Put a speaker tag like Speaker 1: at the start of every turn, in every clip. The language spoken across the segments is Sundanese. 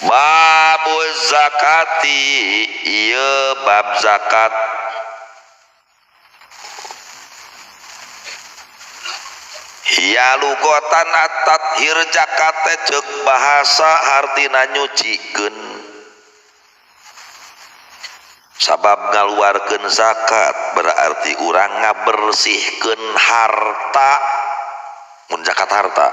Speaker 1: Babu zakati ieu bab zakat. Ya lugotan at-tathir zakat teh ceuk bahasa hartina nyucikeun. Sabab ngaluarkeun zakat berarti urang ngabersihkeun harta. Mun zakat harta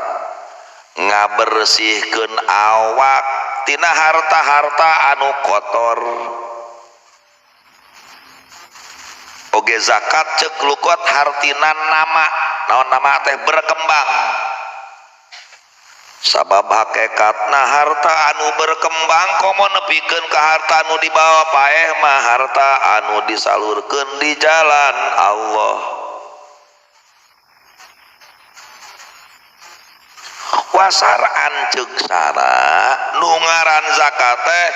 Speaker 1: ngabersihkeun awak tina harta-harta anu kotor. Oge zakat ceuk lugot hartina nama. Naon nama teh berkembang. Sabab hakikatna harta anu berkembang komo nepikeun ka harta anu dibawa paeh mah harta anu disalurkeun di jalan Allah. Wasar'an ceuk sara nu ngaran zakat teh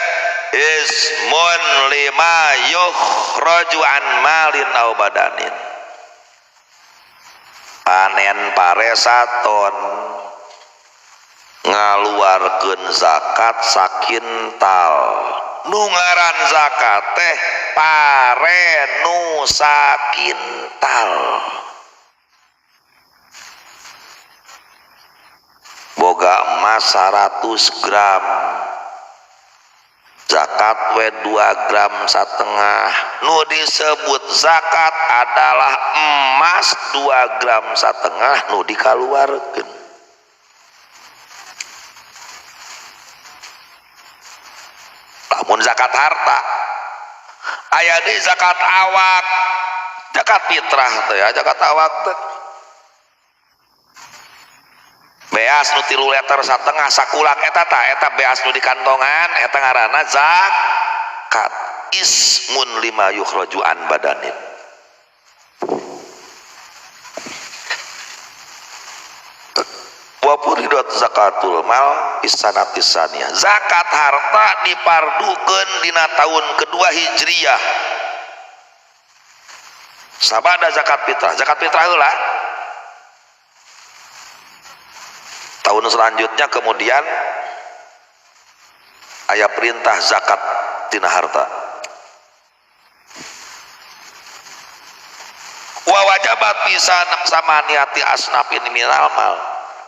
Speaker 1: ismun lima yukhraju an malin aw badanin. Panen pare saton ngaluarkeun zakat sakintal. Nu ngaran zakat teh pare nu sakintal. Boga emas 100 gram zakat we 2,5 gram. Nu disebut zakat adalah emas 2,5 gram nu dikaluarkeun. Lamun zakat harta aya deui zakat awak, zakat fitrah teh ya, zakat awak teh beas nu 3,5 liter sakulak eta tah eta beas nu dikantongan eta ngaranna zakat. Ismun lima yukhraju an badanin. Wa furidat zakatul mal isanati saniyah. Zakat harta dipardukeun dina tahun kedua Hijriah. Sabada zakat fitrah. Zakat fitrah heula. Tahun selanjutnya kemudian aya perintah zakat tina harta. Wa wajabat pisan samaniati asnafin minal mal.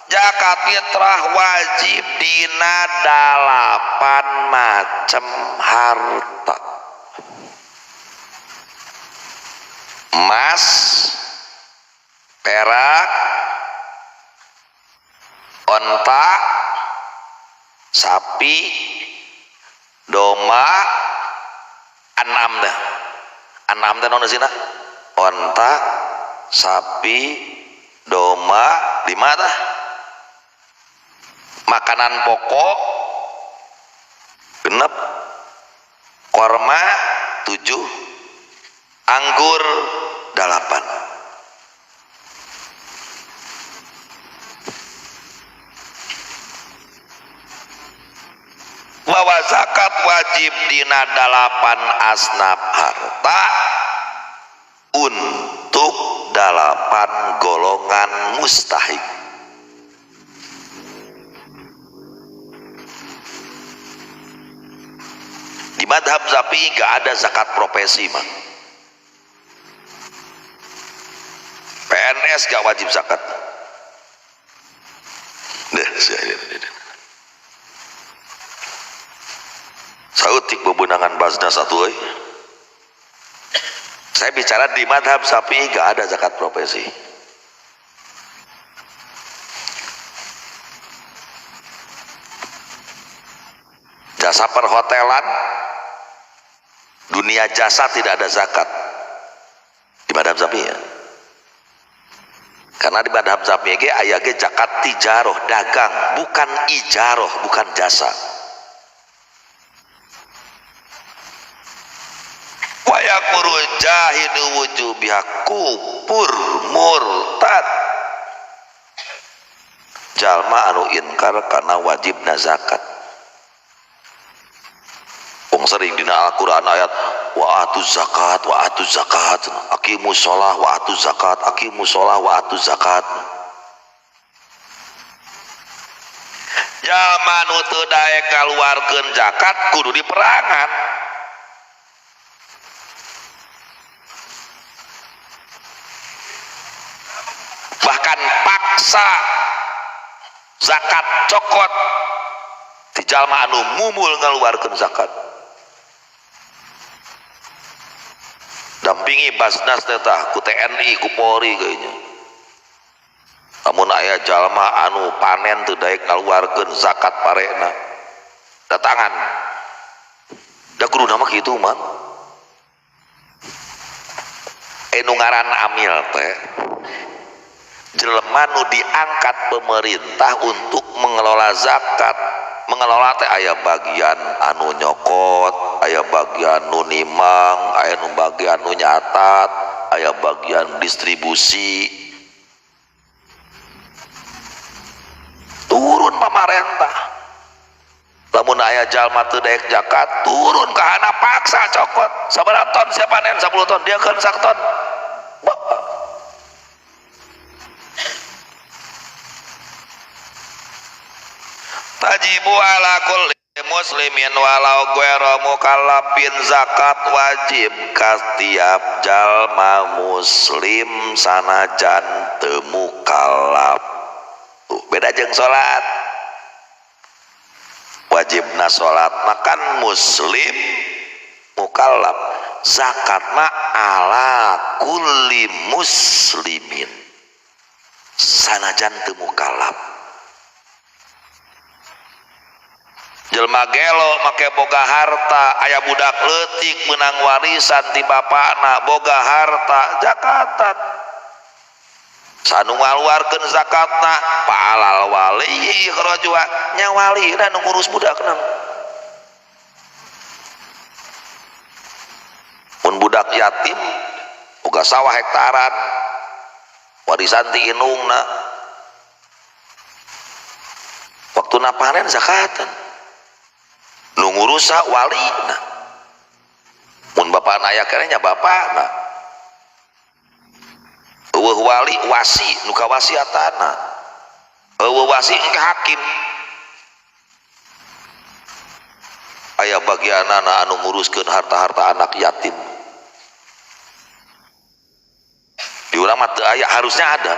Speaker 1: Zakat fitrah wajib dina 8 macam harta. Emas, perak, onta, sapi, domba, enam dah. Enam teh naon sina? Onta, sapi, domba, 5 tah. Makanan pokok 6, korma 7, anggur 8. Bahwa zakat wajib dina 8 asnaf harta untuk 8 golongan mustahik. Di madhab Syafi'i gak ada zakat profesi mah. PNS gak wajib zakat. Sautik bebenangan Baznas satu. Saya bicara di madhab Syafi'i gak ada zakat profesi. Jasa perhotelan, dunia jasa tidak ada zakat di madhab Syafi'i ya. Karena di madhab Syafi'i ge aya ge zakat tijaroh, dagang, bukan ijaroh, bukan jasa. Wa yakfuru jahidu wujubiha, kufur murtad jalma anu inkar karena wajibna zakat. Wong sering dina Al-Qur'an ayat wa atuz zakat, wa atuz zakat, aqimus shalah wa atuz zakat, aqimus shalah wa atuz zakat. Jalma nu teu daek ngaluarkeun zakat kudu diperangan. Bahkan paksa zakat cokot ti jalma anu mumul ngaluarkeun zakat. Dampingi Baznas teh tah ku TNI ku Polri kayaknya. Lamun aya jalma anu panen teu daek ngaluarkeun zakat parena, datangan. Da kuduna mah kitu mah. Nu ngaran amil teh jelema nu diangkat pemerintah untuk mengelola zakat. Mengelola teh aya bagian anu nyokot, aya bagian nu nimang, aya nu bagian nu nyatat, aya bagian distribusi. Turun pamarentah. Lamun aya jalma teu daek zakat, turun ka hana paksa cokot. Sabaraha ton sia panen 10 ton, dia keun sak ton. Tajibu ala kulli muslimin walau ghairu mukallafin, zakat wajib ka tiap jalma muslim sanajan teu mukallaf. Tuh, beda jeung salat. Wajibna salat makan muslim mukallaf, zakat mah ala kulli muslimin sanajan teu mukallaf. Jelma gelo make boga harta, aya budak leutik menang warisan ti bapakna boga harta zakatan. Sanu ngaluarkeun zakatna paalal wali ikhrajwa, nya walina nu ngurus budakna. Mun budak yatim boga sawah hektaran warisan ti indungna, waktuna panen zakatan. Nu ngurusa walina. Mun bapakna aya keneh nya bapakna. Eueuh wali wasi nu kawasiatana. Eueuh wasi engke hakim. Aya bagianana anu nguruskeun harta-harta anak yatim. Di urang mah teu aya, harusnya ada.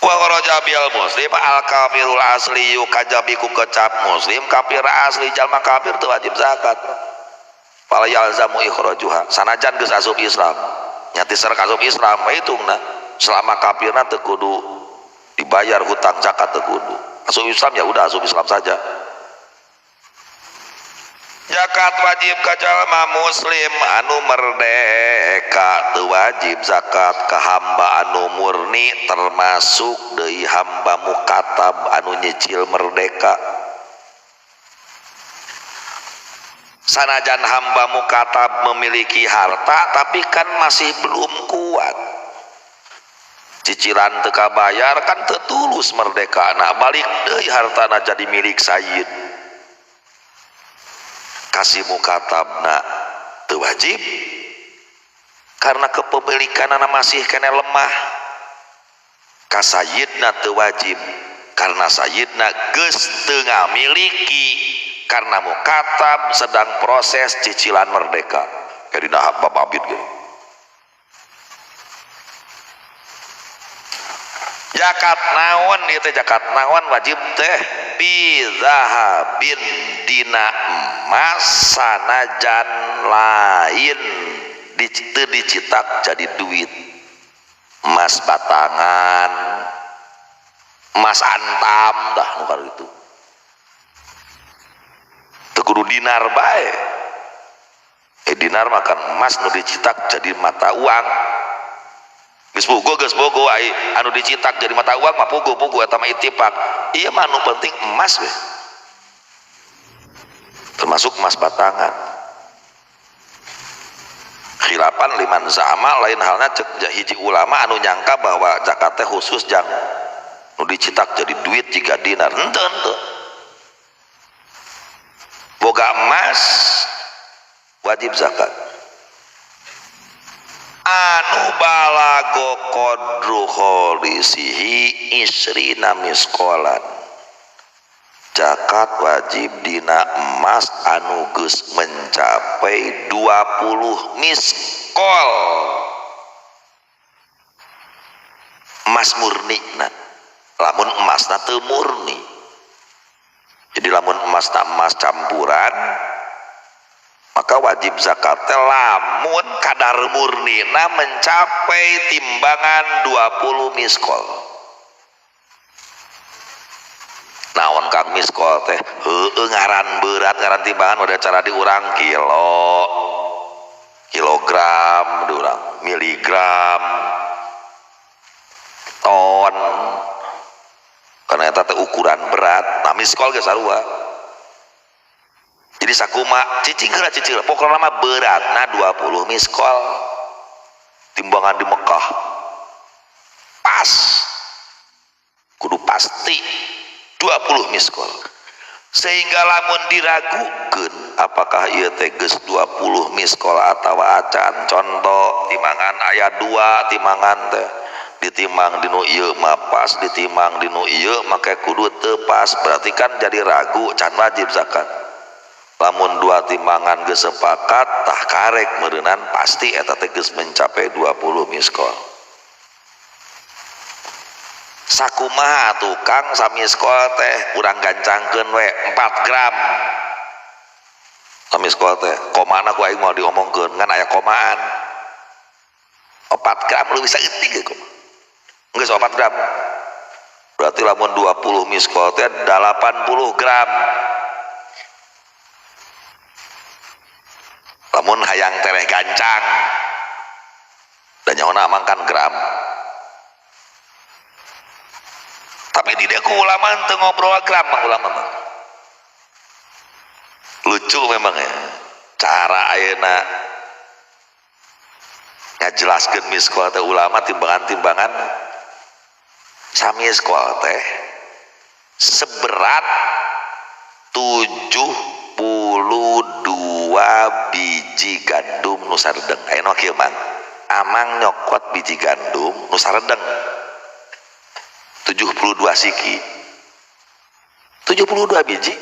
Speaker 1: Wa kharaja bil muslim al kafirul asli yukajabiku kecap muslim kafir asli, jalma kafir teu wajib zakat. Fala yalzamu ikhrajuha sanajan geus asup Islam, nya ti serek asup Islam hitungna selama kafirna teu kudu dibayar hutang zakat, teu kudu. Asup Islam ya udah asup Islam saja. Zakat wajib ka jalma muslim anu merdeka, teu wajib zakat ka hamba anu murni termasuk deui hamba mukatab anu nyicil merdeka. Sanajan hamba mukatab memiliki harta tapi kan masih belum kuat, cicilan teu kabayar kan teu tulus merdeka, nah balik deui hartana jadi milik sayyid. Kasih mukatabna teu wajib karena kepemilikanana masih kene lemah. Ka sayyidna teu wajib karena sayyidna geus teu ngamiliki karena mukatab sedang proses cicilan merdeka. Kayak dina hak Bapak Abid ge. Zakat naon ieu teh, zakat naon wajib teh bi zahabin dina emas sanajan lain teu dicetak jadi duit, emas batangan, emas antam dah nu kitu. Teu kudu dinar bae. Dinar makan emas nu dicetak jadi mata uang. Geus bogo ai anu dicetak jadi mata uang mah pugu-pugu eta mah ittifaq. Ieu mah anu penting emas we. Termasuk emas batangan. Khilafan liman za'ama, lain halnya cek hiji ulama anu nyangka bahwa zakat teh khusus jang nu dicetak jadi duit jika dinar. Henteu henteu. Boga emas wajib zakat. Anu balago qadru kholisihi isrina miskolan. Zakat wajib dina emas anu geus mencapai 20 miskol emas murni na. Lamun emasna teu murni, jadi lamun emasna emas campuran maka wajib zakat teh lamun kadar murnina mencapai timbangan 20 miskol. Naon kang miskol teh? Heueuh ngaran berat, ngaran timbangan udah cara diurang kilo, kilogram, diurang miligram, ton. Karena eta teh ukuran berat. Nah miskol ge sarua. Jadi sakuma cicing heula cicing heula pokona mah beratna 20 miskol. Timbangan di Mekah. Pas. Kudu pasti 20 miskol. Sehingga lamun diragukeun apakah ieu teh geus 20 miskol atawa acan, contoh timbangan aya 2 timbangan teh ditimbang dinu ieu mah pas, ditimbang dinu ieu make kudu teu pas, berarti kan jadi ragu can wajib zakat. Lamun 2 timbangan geus sepakat tah karek meureunan pasti eta teh geus mencapai 20 miskol. Sakumaha tukang samiskol teh urang gancangkeun we 4 gram samiskol teh komana ku aing moal diomongkeun ngan aya komaan 4 gram leuwih saeutik ge koma geus 4 gram berarti lamun 20 miskol teh 80 gram. Lamun hayang tereh gancang dan nyaona amang kan gram. Tapi di dia ku ulama teu ngobrol gram mah ulama mah. Lucu memang ya cara ayeuna ngajelaskeun miskol teh ulama timbangan-timbangan samiskol teh seberat 72 biji gandum nu saredeng. Ayeuna kieu mang, amang nyokot biji gandum nu saredeng 72 siki, 72 biji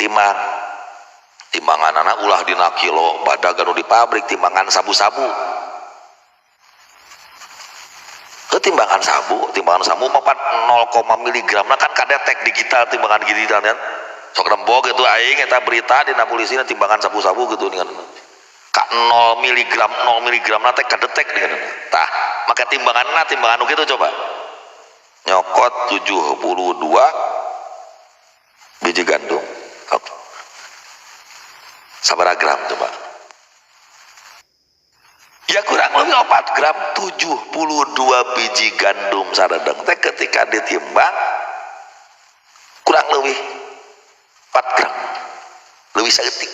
Speaker 1: timbang. Timbangan anak ulah dina kilo badag anu di pabrik timbangan sabu-sabu. Ketimbangan sabu, timbangan sabu mah 0, miligram nah kan kadetek digital timbangan digital kan. Sok rembog gitu aing eta berita dina polisi timbangan sabu-sabu gitu dengan ka 0 miligram 0 miligram na teh kadetek dengan. Tah, maka timbanganna timbangan nu kitu coba. Nyokot 72 biji gandum. Sabaraha gram coba? Ya kurang lebih 4 gram. 72 biji gandum saredeng teh ketika ditimbang kurang lebih 4 gram. Lebih saeutik.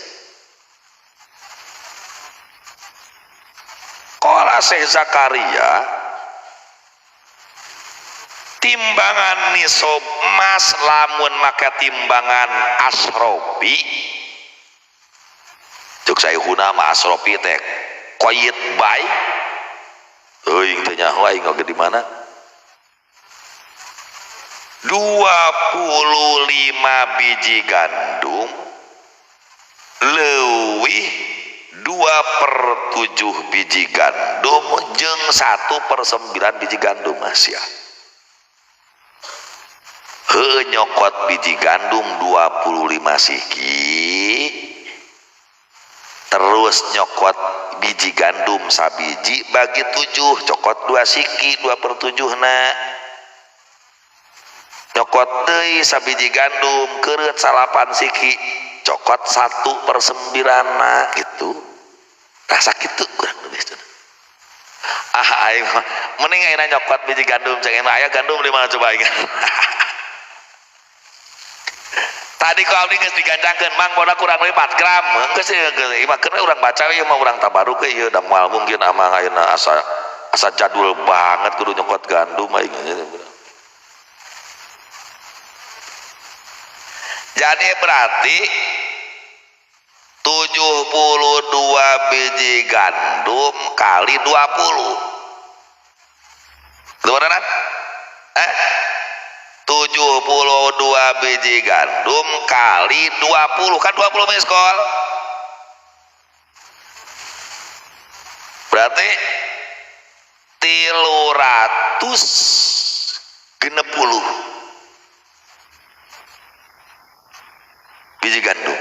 Speaker 1: Qala Syekh Zakaria, timbangan nisab emas lamun maka timbangan asrofi cuk sayhuna mah asrofi teh koyit bay euing teh nyaho aing oge di mana 25 biji gandum leuwih 2/7 biji gandum jeung 1/9 biji gandum Asia. Heueuh nyokot biji gandum 25 siki, terus nyokot biji gandum sabiji bagi 7, cokot 2 siki 2/7 na. Nyokot deui sabiji gandum keureut 8 siki, cokot 1/9 na gitu. Rasa kitu kurang lebih cenah. Ah aing mah mending ayeuna nyokot biji gandum cek aya gandum di mana coba aing. Tadi ku abdi geus digancangkeun mang boda kurang lebih 4 gram. Geus ieu mah keun urang baca ieu mah urang tabaruk ieu da moal mungkin amang ayeuna asa jadul banget kudu nyokot gandum aing. Jadi berarti 72 biji gandum kali 20. Beneran? 72 72 biji gandum kali 20 kan 20 miskol. Berarti 360 biji gandum.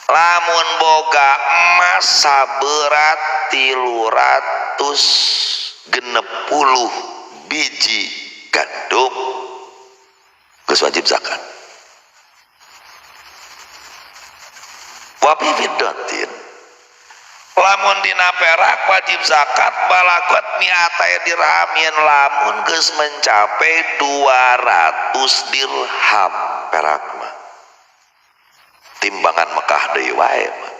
Speaker 1: Lamun boga emas saberat 360 biji gandum geus wajib zakat. Wa fi fiddatin, lamun dina perak wajib zakat balagot mi'atai dirhamin, lamun geus mencapai 200 dirham perak mah. Timbangan Mekah deui wae mah.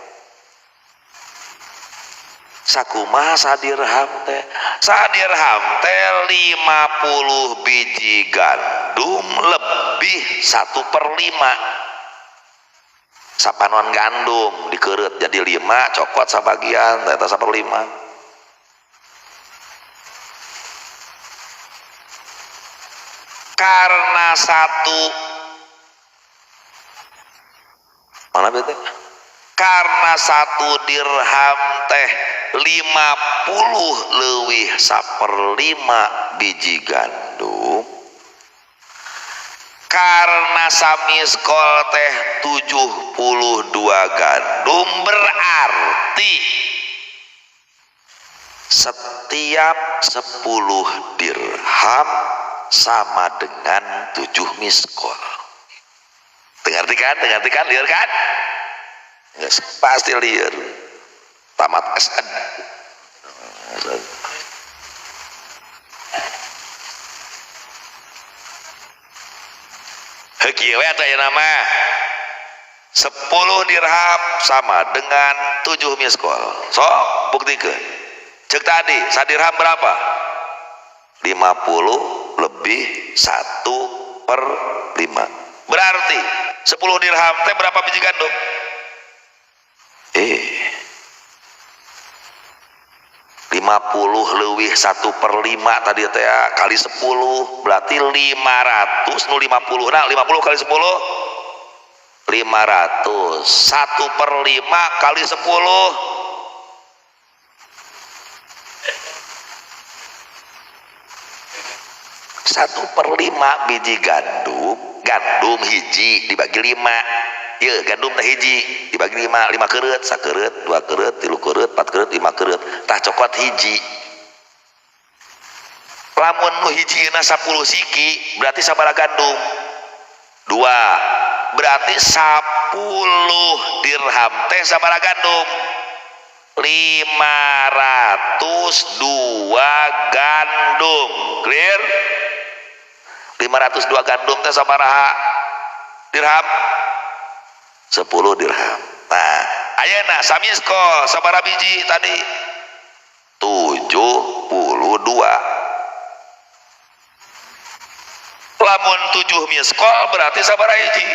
Speaker 1: Sakumaha sadirham teh? Sadirham teh 50 biji gandum lebih 1/5. Sapanon gandum dikeureut jadi 5, cokot sabagian eta 1/5. Karena satu mana bete? Karena 1 dirham teh 50 leuwih 1/5 biji gandum. Karena samiskol teh 72 gandum, berarti setiap 10 dirham sama dengan 7 miskol. Dengarti kan? Dengarti kan? Liar kan? Nggak, pasti liar. Tamat SN. Kieu we atuh ayeuna mah. 10 dirham sama dengan 7 miskol. Sok buktikeun. Cek tadi sadirham berapa? 50 lebih 1/5. Berarti 10 dirham teh berapa biji gandum? 50 leuwih 1/5 tadi teh ya, kali 10 berarti 500 nu 50. Nah, 50 kali 10 500. 1/5 kali 10 1/5 biji gandum, gandum hiji dibagi 5. Ya, gandum teh hiji dibagi 5, 5 keureut, sakeureut, 2 keureut, 3 keureut, 4 keureut, 5 keureut. Tah cokot hiji. Lamun nu hijina 10 siki berarti sabaraha gandum? 2. Berarti 10 dirham teh sabaraha gandum? 502 gandum. Clear? 502 gandum teh sabaraha dirham? 10 dirham. Nah, ayeuna samiskol sabaraha biji tadi? 72. Lamun 7 miskol berarti sabaraha hiji?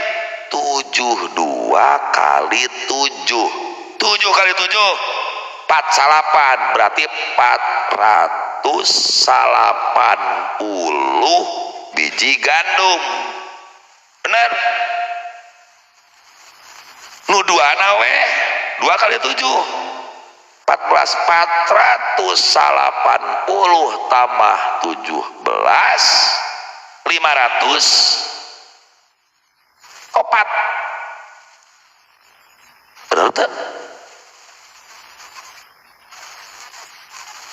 Speaker 1: 72 kali 7. 7 kali 7 48, berarti 480 biji gandum. Benar? Nu 2 nawe 2 kali 7 14, 480 tambah 17 504. Benar tak?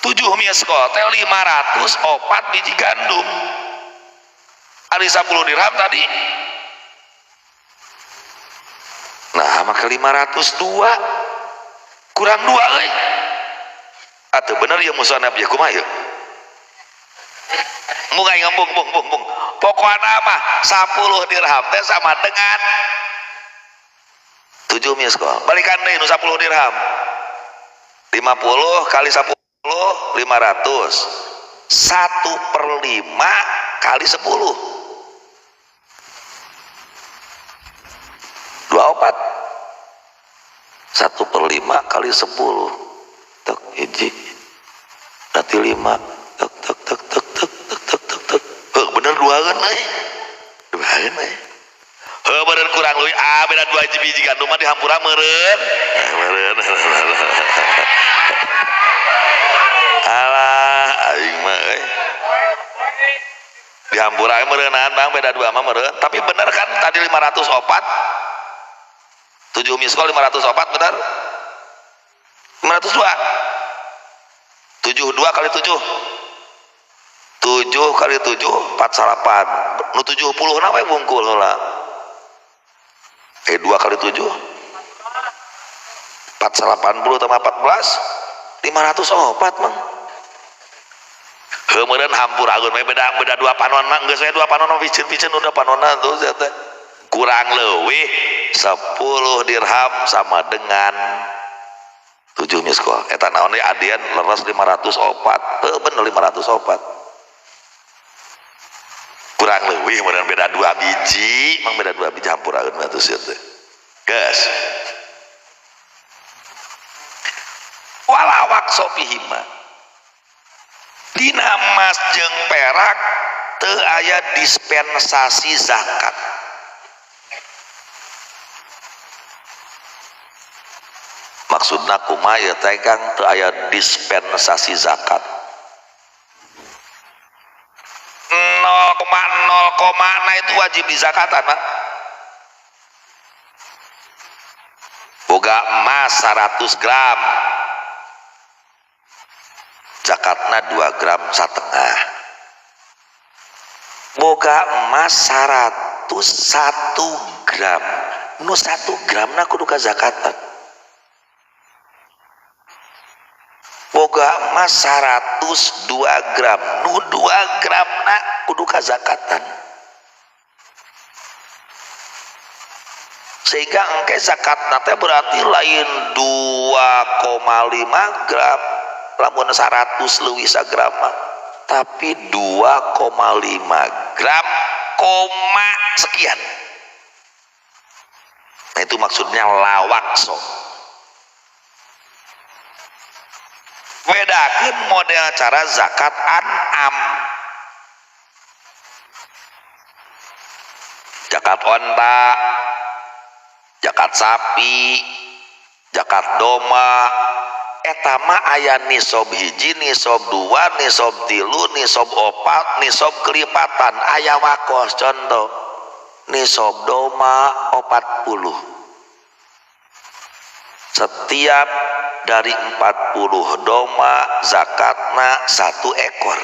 Speaker 1: 7 miskol teh 504 biji gandum. Ari 10 dirham tadi. Nah, maka 502 kurang 2 euy. Atuh bener ya musonab ya kumaha ya? Mung aing ngembung bung bung bung. Pokona mah 10 dirham teh sama dengan 7 miskol. Balikan deui nu 10 dirham. 50 kali 10 500. 1/5 kali 10. 24. 1/5 kali 10. Tek hiji. Berarti 5. Tek tek tek tek tek tek tek tek tek. Heuh, bener 2 euy. Duaeun euy. Duaeun euy. Heuh meureun kurang leuwih ah beda 2 biji gandum mah dihampura meureun. Meureun. Alah aing mah euy. Dihampura meureunan Bang beda 2 mah meureun. Tapi bener kan tadi 504? 7 miskol 504 bener? 502. 72 kali 7. 7 kali 7 48. Nu 70 na we bungkul heula. 2 kali 7 480 tambah 14 504 Mang. Heuh meureun hampuraeun we beda 2 panon mah geus we 2 panon mah piceun-piceun udah panonna tuh sia teh. Kurang leuwih 10 dirham sama dengan 7 miskol. Eta naon deui adian leres 504. Heuh bener 504. Kurang leuwih meureun beda 2 biji, mang beda 2 biji hampuraeun mah tuh sia teh. Geus. Walawak sopihima. Dina emas jeung perak teu aya dispensasi zakat. Maksudna kumaha ieu teh Kang teu aya dispensasi zakat? 0,0, nah itu wajib dizakatan, Pak. Boga emas 100 gram. Zakatna 2,5 gram. Boga emas 101 gram. Nu 1 gramna kudu kazakatan. Boga emas 102 gram. Nu 2 gramna kudu kazakatan. Sehingga engke zakatna teh berarti lain 2,5 gram. Lamun 100 leuwih sagram mah, tapi 2,5 gram koma sekian. Nah itu maksudnya lawakso. Bedakeun model cara zakat an'am. Zakat onta, zakat sapi, zakat domba. Eta mah aya nisob hiji, nisob 2, nisob 3, nisob 4, nisob kelipatan. Aya wakos contoh nisob doma 40. Setiap dari 40 doma zakatna 1 ekor.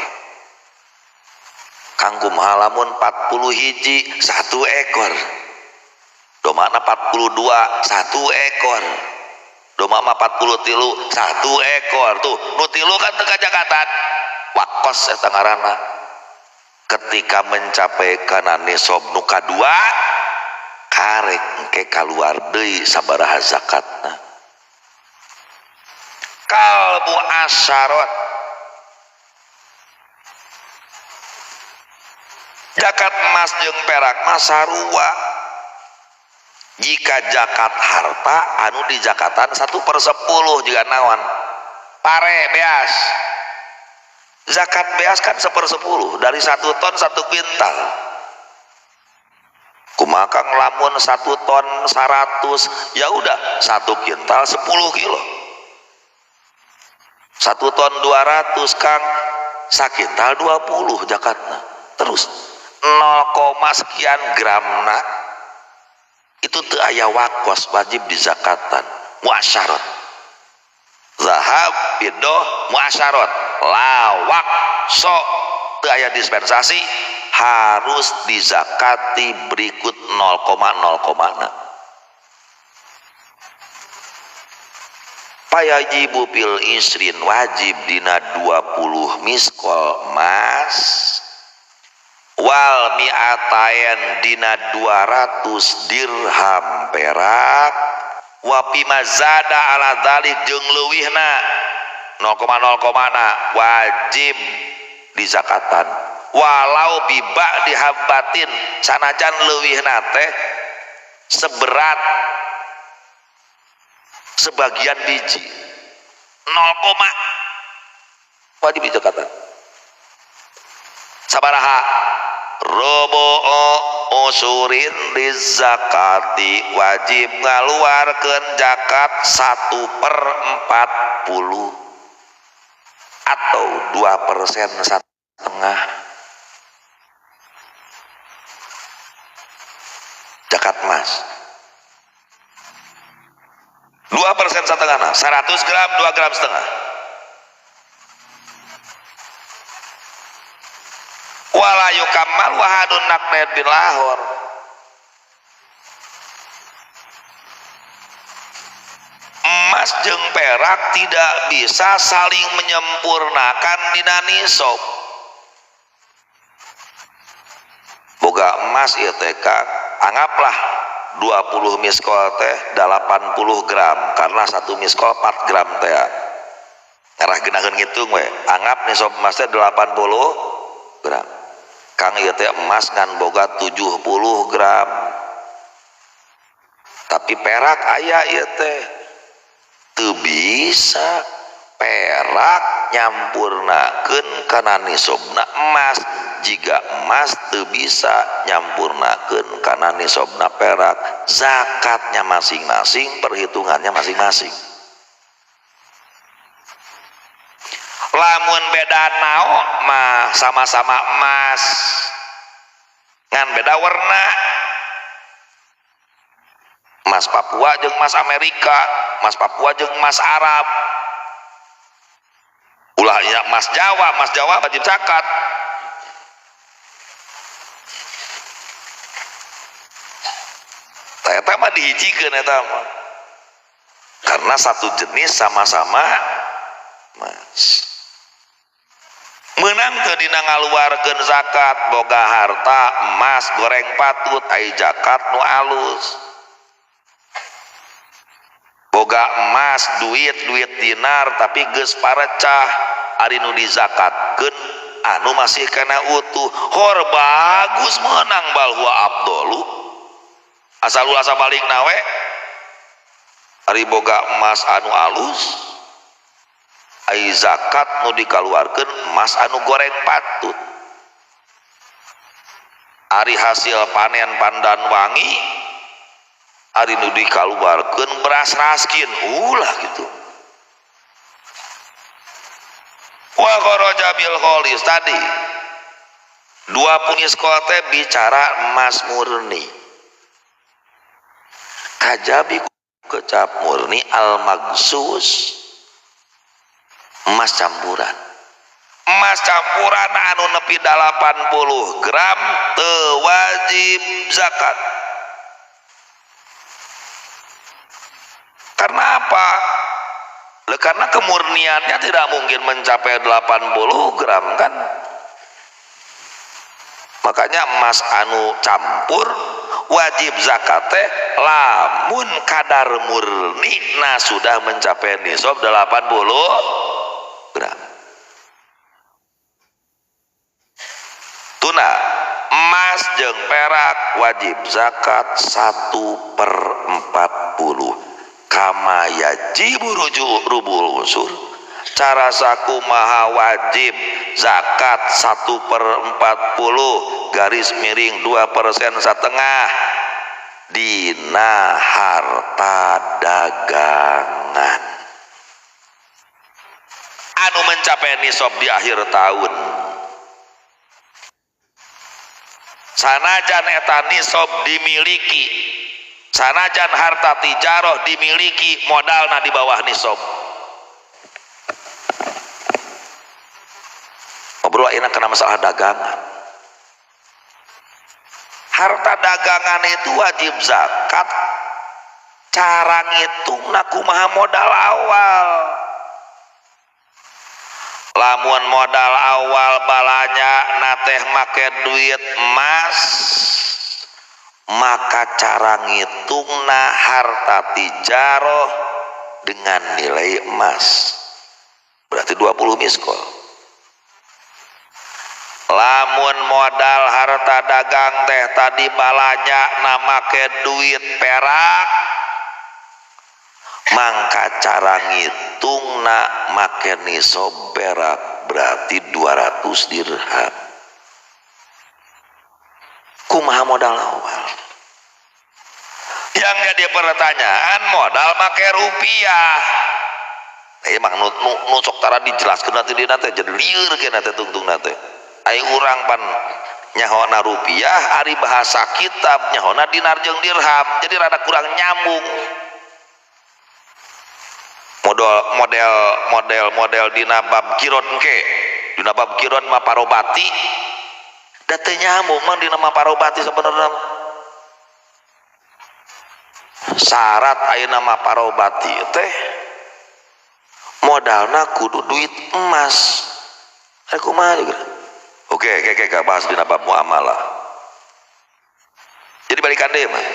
Speaker 1: Kanggo halamun 40 hiji 1 ekor. Domana 42 1 ekor. Doma mah 43 1 ekor. Tuh nu 3 kan teu kajakatan. Wakos eta ngaranna. Ketika mencapai kana nisob nu kadua karek engke kaluar deui sabaraha zakatna. Kalbu asyarat. Zakat emas jeung perak mah sarua. Jika zakat harta anu dijakatan 1/10 juga naon pare beas. Zakat beas kan 1/10 dari 1 ton 1 kuintal. Kumaha Kang lamun 1 ton 100, ya udah 1 kuintal 10 kilo. 1 ton 200 Kang, sakintal 20 zakatna. Terus 0, sekian gramna itu teu aya wakos wajib dizakatan. Muasyarat. Zahab fiddah muasyarat. Lawak so teu aya dispensasi harus dizakati berikut 0,0,na. Payajibu fil isrin wajib dina 20 miskol emas wal mi'atain dina 200 dirham perak wa bima zada ala dzalik jeung leuwihna 0,0,na wajib dizakatan walau biba dihabbatin sanajan leuwihna teh seberat sebagian biji 0, wajib dizakatan. Sabaraha Rubu'u usurin lizakati wajib ngaluarkeun zakat 1/40 atau 2% setengah zakat emas. 2% setengah, 100 gram 2,5 gram. Wala yukammal wahadun naqnaid bin lahor. Emas jeung perak tidak bisa saling menyempurnakan dina nisab. Boga emas ieu teh anggaplah 20 miskol teh 80 gram karena satu miskol 4 gram teh. Ngarah geunaheun ngitung we. Anggap nisab emas teh 80 gram. Kang ieu teh emas ngan boga 70 gram. Tapi perak aya ieu teh. Teu bisa perak nyampurnakeun kana nisabna emas. Jika emas teu bisa nyampurnakeun kana nisabna perak, zakatnya masing-masing, perhitungannya masing-masing. Lamun beda nao mah sama-sama emas, ngan beda warna. Emas Papua jeung emas Amerika, emas Papua jeung emas Arab. Ulah nya emas Jawa wajib zakat. Eta mah dihijikeun eta mah. Karena satu jenis sama-sama emas. Menang teu dina ngaluarkeun zakat boga harta emas goreng patut ai zakat nu alus. Boga emas duit dinar tapi geus parecah ari nu dizakatkeun anu masih kana utuh. Hor bagus menang bal huwa afdalu. Asal ulah sabalik nawe ari boga emas anu alus ai zakat nu dikaluarkeun emas anu goreng patut. Ari hasil panen pandan wangi ari nu dikaluarkeun beras raskin ulah gitu. Wa kharaja bil kholis tadi 20 miskol teh bicara emas murni. Kajabi kecap murni al magsus emas campuran. Emas campuran anu nepi 80 gram teu wajib zakat. Karena apa? Loh, karena kemurniannya tidak mungkin mencapai 80 gram kan. Makanya emas anu campur wajib zakat teh lamun kadar murni nah sudah mencapai nisab 80 gram. Tuna emas jeung perak wajib zakat 1/40. Kama yajibu rubul usur. Cara sakumaha wajib zakat 1/40 garis miring 2% setengah dina harta dagangan anu mencapai nisab di akhir tahun. Sanajan eta nisab dimiliki, sanajan harta tijaroh dimiliki, modalna di bawah nisab. Ngobrol enak kena masalah dagangan. Harta dagangan itu wajib zakat. Cara ngitungna kumaha modal awal. Lamun modal awal balanya nateh make duit emas, maka cara ngitungna harta tijaroh dengan nilai emas berarti 20 miskol. Lamun modal harta dagang teh tadi balanya na make duit perak, mangka cara ngitungna make nisab perak berarti 200 dirham. Kumaha modal awal? Yang jadi pertanyaan modal make rupiah. Emang nu sok tara dijelaskeun nanti dina teh jadi lieur ke nanti tungtung nanti. Ai urang pan nyahona rupiah, ari bahasa kitab nyahona dinar jeung dirham, jadi rada kurang nyambung. Model dina bab kirot engke, dina bab kirot mah parobati, da teu nyambung mah dina mah parobati sebenarnya. Syarat ayeuna mah parobati teh modalna kudu duit emas. Kumaha juga. Oke, bahas dina bab muamalah. Jadi balikan deui mah.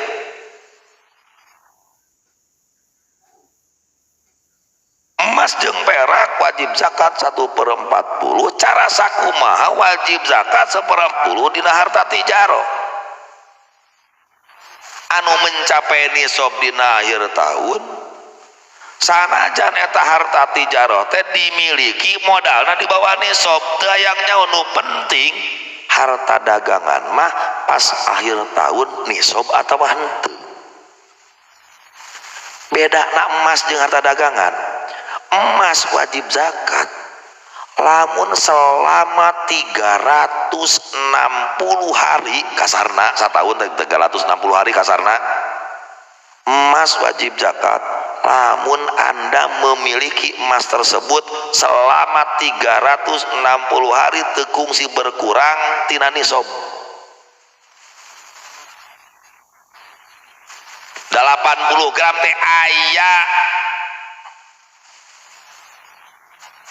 Speaker 1: Emas jeung perak wajib zakat 1/40. Cara sakumaha wajib zakat 1/40 dina harta tijaroh. Anu mencapai nisab dina akhir tahun, sanajan eta harta tijaroh teh dimiliki modalna di bawah nisab, teu hayang nyaho nu penting harta dagangan mah pas akhir tahun nisab atawa henteu. Beda na emas jeung harta dagangan. Emas wajib zakat lamun selama 360 hari kasarna, satahun 360 hari kasarna, emas wajib zakat lamun Anda memiliki emas tersebut selama 360 hari teu kungsi berkurang tina nisab. 80 gram teh aya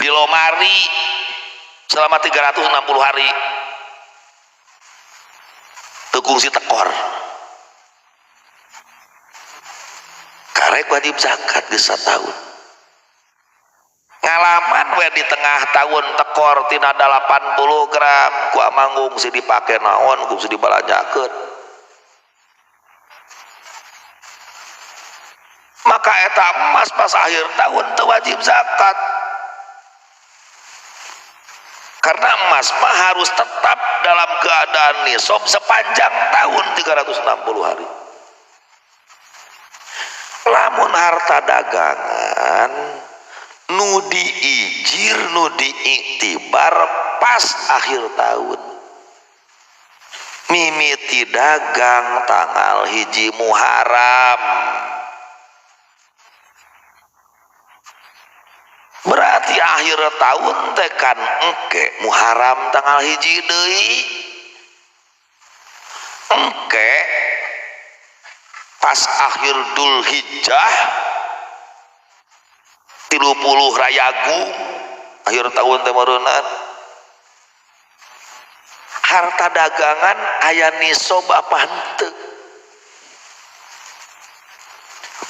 Speaker 1: di lomari selama 360 hari teu kungsi tekor, karek wajib zakat geus satahun. Ngalaman we di tengah tahun tekor tina 80 gram ku amang kungsi dipake naon, kungsi dibalanjakeun, maka eta emas pas akhir tahun teu wajib zakat. Karena emas mah harus tetap dalam keadaan nisab sepanjang tahun 360 hari. Lamun harta dagangan nu diijir nu diiktibar pas akhir tahun, mimiti dagang tanggal 1 Muharram, berarti akhir tahun teh kan engke Muharram tanggal 1 deui, engke pas akhir Dzulhijjah 30 Rayagung akhir tahun teh meureunna. Harta dagangan aya nisab apa henteu?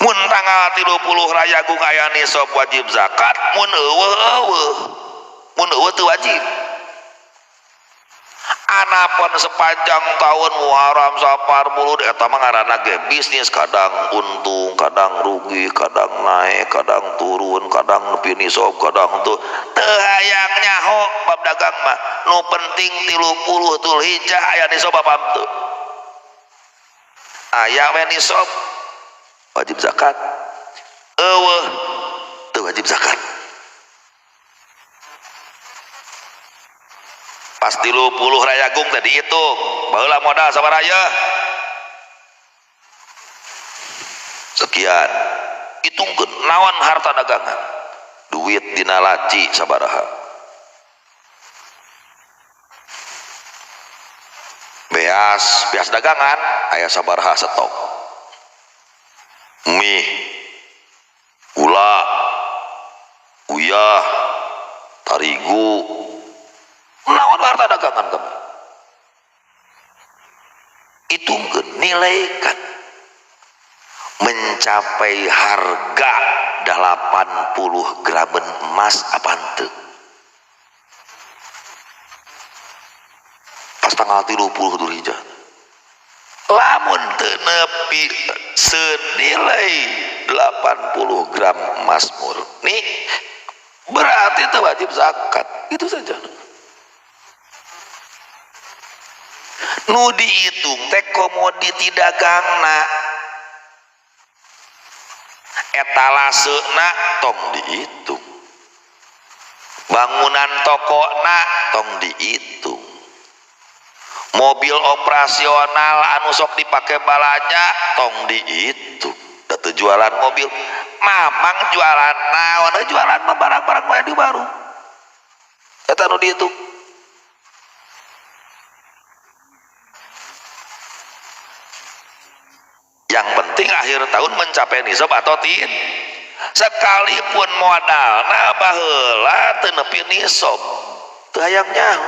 Speaker 1: Mun tanggal 30 Rayagung aya nisab wajib zakat, mun eueuh eueuh, mun eueuh teu wajib. Anapun sepanjang tahun Muharram, Safar, Mulud eta mah ngaranna ge bisnis, kadang untung, kadang rugi, kadang naik, kadang turun, kadang nepi nisab, kadang henteu. Teu hayang nyaho bab dagang mah, nu penting 30 Dzulhijjah aya nisab apa henteu? Aya we nisab wajib zakat, eueuh teu wajib zakat. Pas 30 Rayagung teh dihitung, baheula modal sabaraha ya? Sekian. Hitungkeun naon harta dagangan, duit dina laci sabaraha, beas dagangan aya sabaraha stok, mie, gula, uyah, tarigu, naon harta dagangan kamu, hitungkeun, nilaikan mencapai harga 80 gram emas apa henteu pas tanggal 30 Dzulhijjah. Lamun teu nepi senilai 80 gram emas murni berarti itu wajib zakat. Itu saja. Nu dihitung teh komoditi dagangna, etalasena tong dihitung, bangunan tokona tong dihitung, mobil operasional anu sok dipake balanja tong dihitung. Da teu jualan mobil, mamang jualan naon, jualan mah barang-barang wae di warung. Eta nu dihitung. Yang penting akhir tahun mencapai nisab atau tidak. Sekalipun modalna baheula teu nepi nisab, teu hayang nyaho.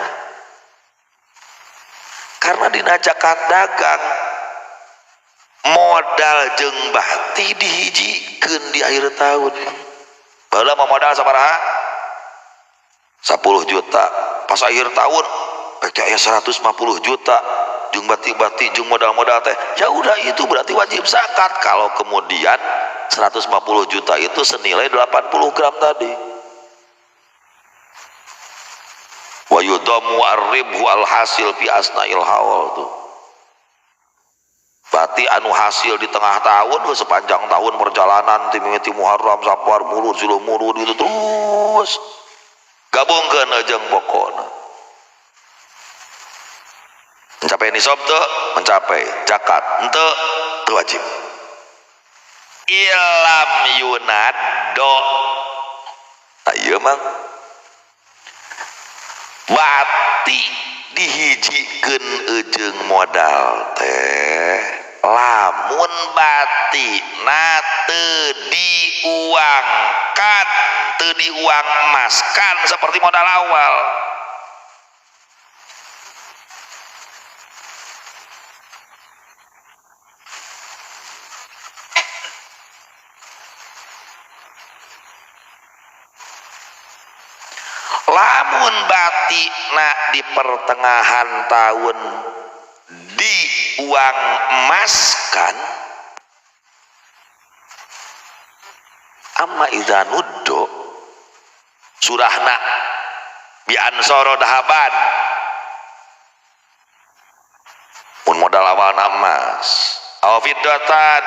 Speaker 1: Karena dina zakat dagang modal jeung bati dihijikeun di akhir tahun. Baheula mah modal sabaraha? 10 juta. Pas akhir tahun pek aya 150 juta jeung bati-bati jeung modal-modal teh. Ya udah, itu berarti wajib zakat kalau kemudian 150 juta itu senilai 80 gram tadi. Wa yudamu ar-ribhu al-hasil fi asna'il haul tuh. Berarti anu hasil di tengah tahun, sepanjang tahun perjalanan ti Muharram, Safar, Mulud, Zul Mulud itu terus gabungkeun jeung pokona. Mencapai nisab teu? Mencapai. Zakat henteu? Teu wajib. Ilam yunado. Tah ieu mah bati dihijikeun eujeung modal teh lamun batina teu diuangkan, teu diuang emaskan seperti modal awal. Lamun batina di pertengahan tahun diuang emaskan, amma idza nuddo surahna bi ansoro dahaban, mun modal awalna emas, aw fiddatan,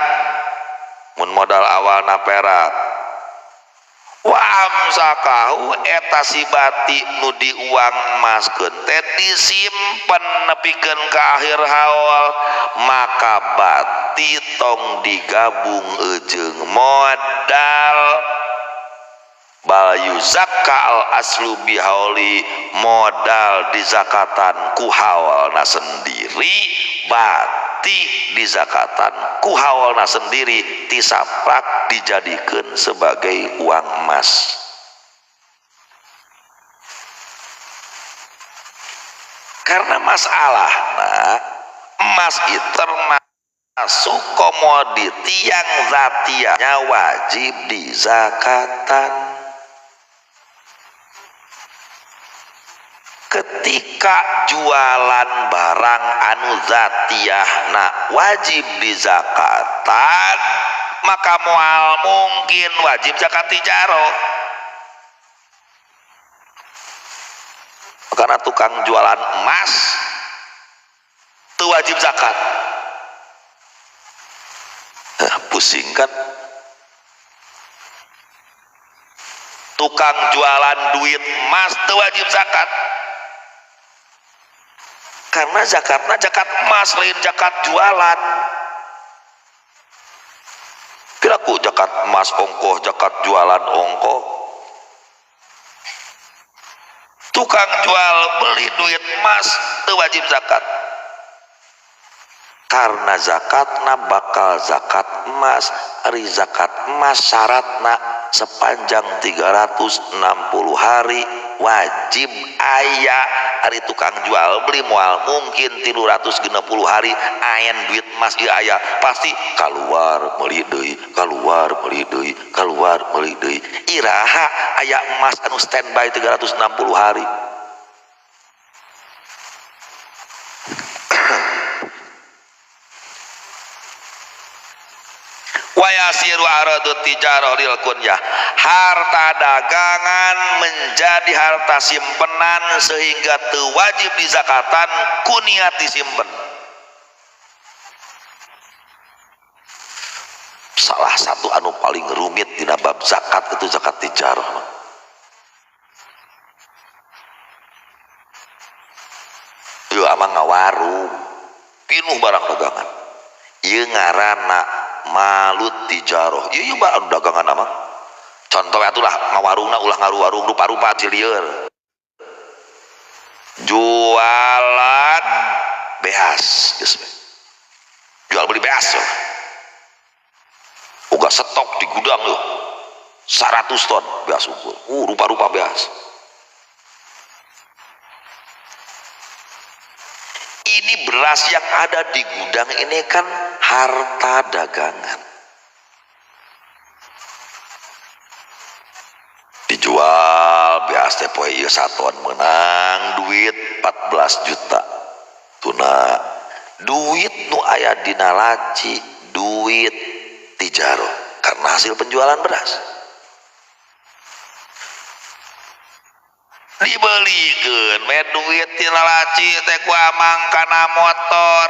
Speaker 1: mun modal awalna perak, wa amsakahu eta si bati nu diuang emaskeun teh disimpen nepikeun ka akhir haul, maka bati tong digabung eujeung modal. Bal yuzakka al aslu bihauli, modal dizakatan ku haulna sendiri, bati dizakatan ku haulna sendiri, tisaprak dijadikeun sebagai uang emas. Karena masalahna emas itu termasuk komoditi yang zatiahnya wajib dizakatan. Ketika jualan barang anu zatiahna wajib dizakatan, maka moal mungkin wajib zakat tijaro. Karena tukang jualan emas itu wajib zakat. Pusing kan? Tukang jualan duit emas itu wajib zakat. Karena zakatnya zakat emas, lain zakat jualan. Kiraku zakat emas ongkoh, zakat jualan ongkoh. Tukang jual beli duit emas itu wajib zakat. Karena zakatna bakal zakat emas, ari zakat emas syaratna sepanjang 360 hari wajib aya. Ari tukang jual beli moal mungkin 360 hari ayan duit emas ieu aya, pasti keluar meuli deui, keluar meuli deui, keluar meuli deui. Iraha aya emas anu standby 360 hari. Wa yasiru aradu tijarah lil kunyah, harta dagangan menjadi harta simpenan sehingga teu wajib dizakatan kuniat disimpen. Salah satu anu paling rumit dina bab zakat itu zakat tijarah. Ieu amang ngawarung pinuh barang dagangan. Ieu ngaranna malut tijarah. Ieu barang dagangan amang. Contoh atulah ngawarungna ulah ngaruwarung rupa-rupa cilieur. Jualan beas geus we. Jual beli beas. Uga stok di gudang loh 100 ton beas unggul. Rupa-rupa beas. Ini beras yang ada di gudang ini kan harta dagangan. Dijual beas teh poe ieu saton menang duit 14 juta. Tuna duit nu aya dina laci duit tijaroh karena hasil penjualan beras. Dibelikeun we duit tina laci teh ku amang kana motor.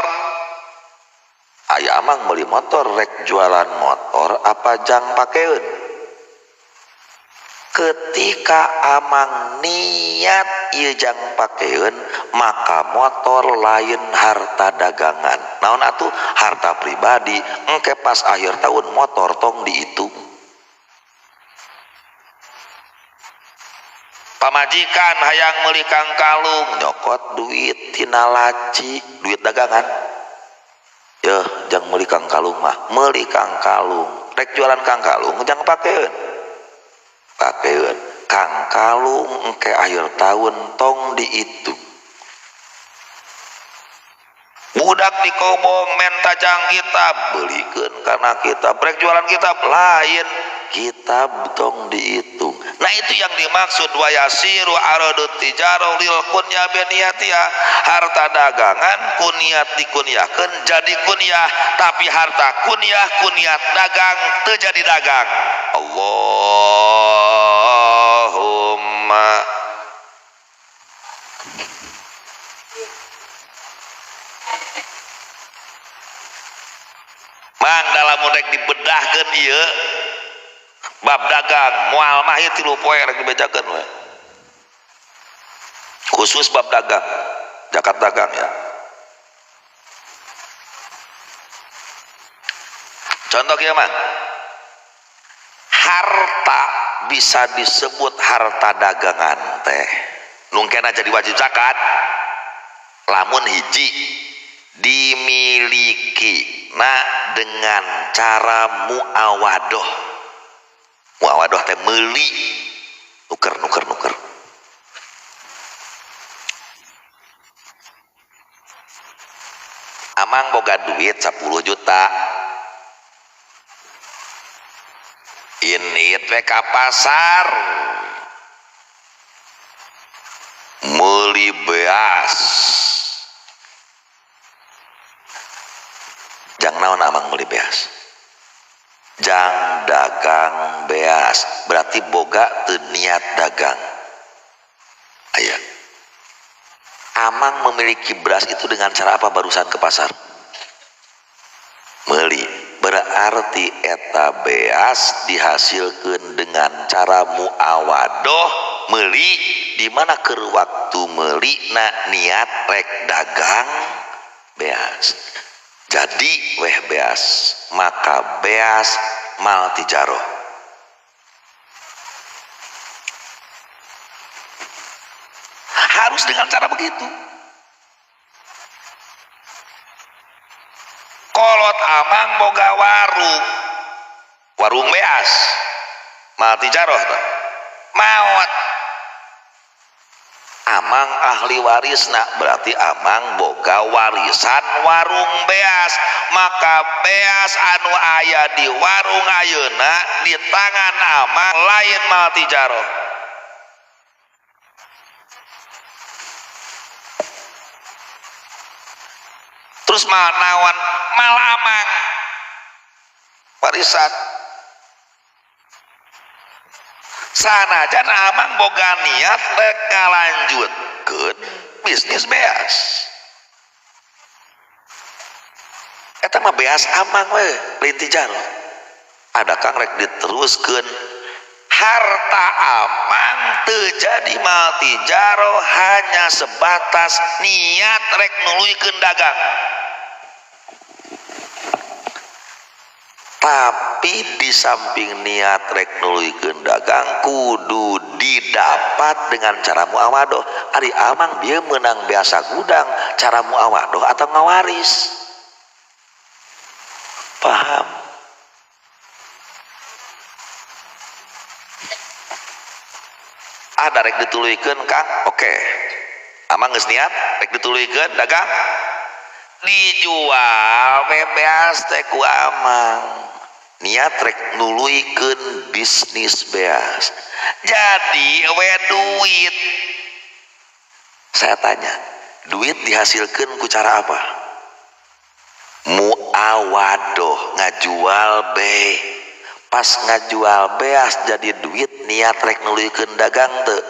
Speaker 1: Aya amang meuli motor rek jualan motor apa jang pakeun? Ketika amang niat ieu jang pakeun maka motor lain harta dagangan. Naon atuh harta pribadi, engke pas akhir tahun motor tong dihitung. Pamajikan hayang meuli kangkalung nyokot duit tina laci, duit dagangan. Yeuh jang meuli kangkalung mah, meuli kangkalung. Rek jualan kangkalung jang pakeun. Pakeun kangkalung engke akhir tahun tong dihitung. Budak di kobong menta jang kitab belikeun karena kitab rek jualan kitab lain kitab tong dihitung. Nah itu yang dimaksud wa yasiru aradut tijarah lil kunya beniatia, harta dagangan kuniat dikunyahkeun jadi kunyah, tapi harta kunyah kuniat dagang teu jadi dagang. Allahumma mang dalam rek dibedahkeun ieu bab dagang moal mah ieu 3 poe rek dibejakeun we. Khusus bab dagang, zakat dagang ya. Contoh kieu mah, harta bisa disebut harta dagangan teh. Nungkena jadi wajib zakat lamun hiji dimiliki nah dengan cara muawadoh. Muawadoh teh meuli, nuker nuker nuker. Amang boga duit 10 juta. Ini teh ka pasar meuli beas. Jang naon amang meuli beas? Jang dagang beas, berarti boga teu niat dagang. Aya. Amang memiliki beras itu dengan cara apa barusan ke pasar? Meuli. Berarti eta beas dihasilkeun dengan cara muawadoh meuli, di mana keur waktu meuli na niat rek dagang beas. Jadi weh beas, maka beas mal tijaroh. Harus dengan cara begitu. Kolot amang boga warung, warung beas, mal tijaroh maot. Amang ahli warisna, berarti amang boga warisan warung beas, maka beas anu aya di warung ayeuna di tangan amang lain mal tijaroh. Terus mal naon? Mal amang. Warisan. Sanajan amang boga niat rek ngalanjutkeun bisnis beas. Eta mah beas amang we lain tijaroh. Ada kang rek diteruskeun harta amang teu jadi mal tijaroh hanya sebatas niat rek nuluykeun dagang. Tapi di samping niat rek nuluykeun dagang kudu didapat dengan cara muawadoh. Ari amang bieu meunang biasa gudang cara muawadoh atau ngawaris. Paham? Ada rek dituluykeun Kang? Oke. Amang geus niat rek dituluykeun dagang dijual beas teh ku amang. Niat rek nuluykeun bisnis beas. Jadi we duit. Saya tanya, duit dihasilkeun ku cara apa? Muawadoh, ngajual be. Pas ngajual beas jadi duit, niat rek nuluykeun dagang teu.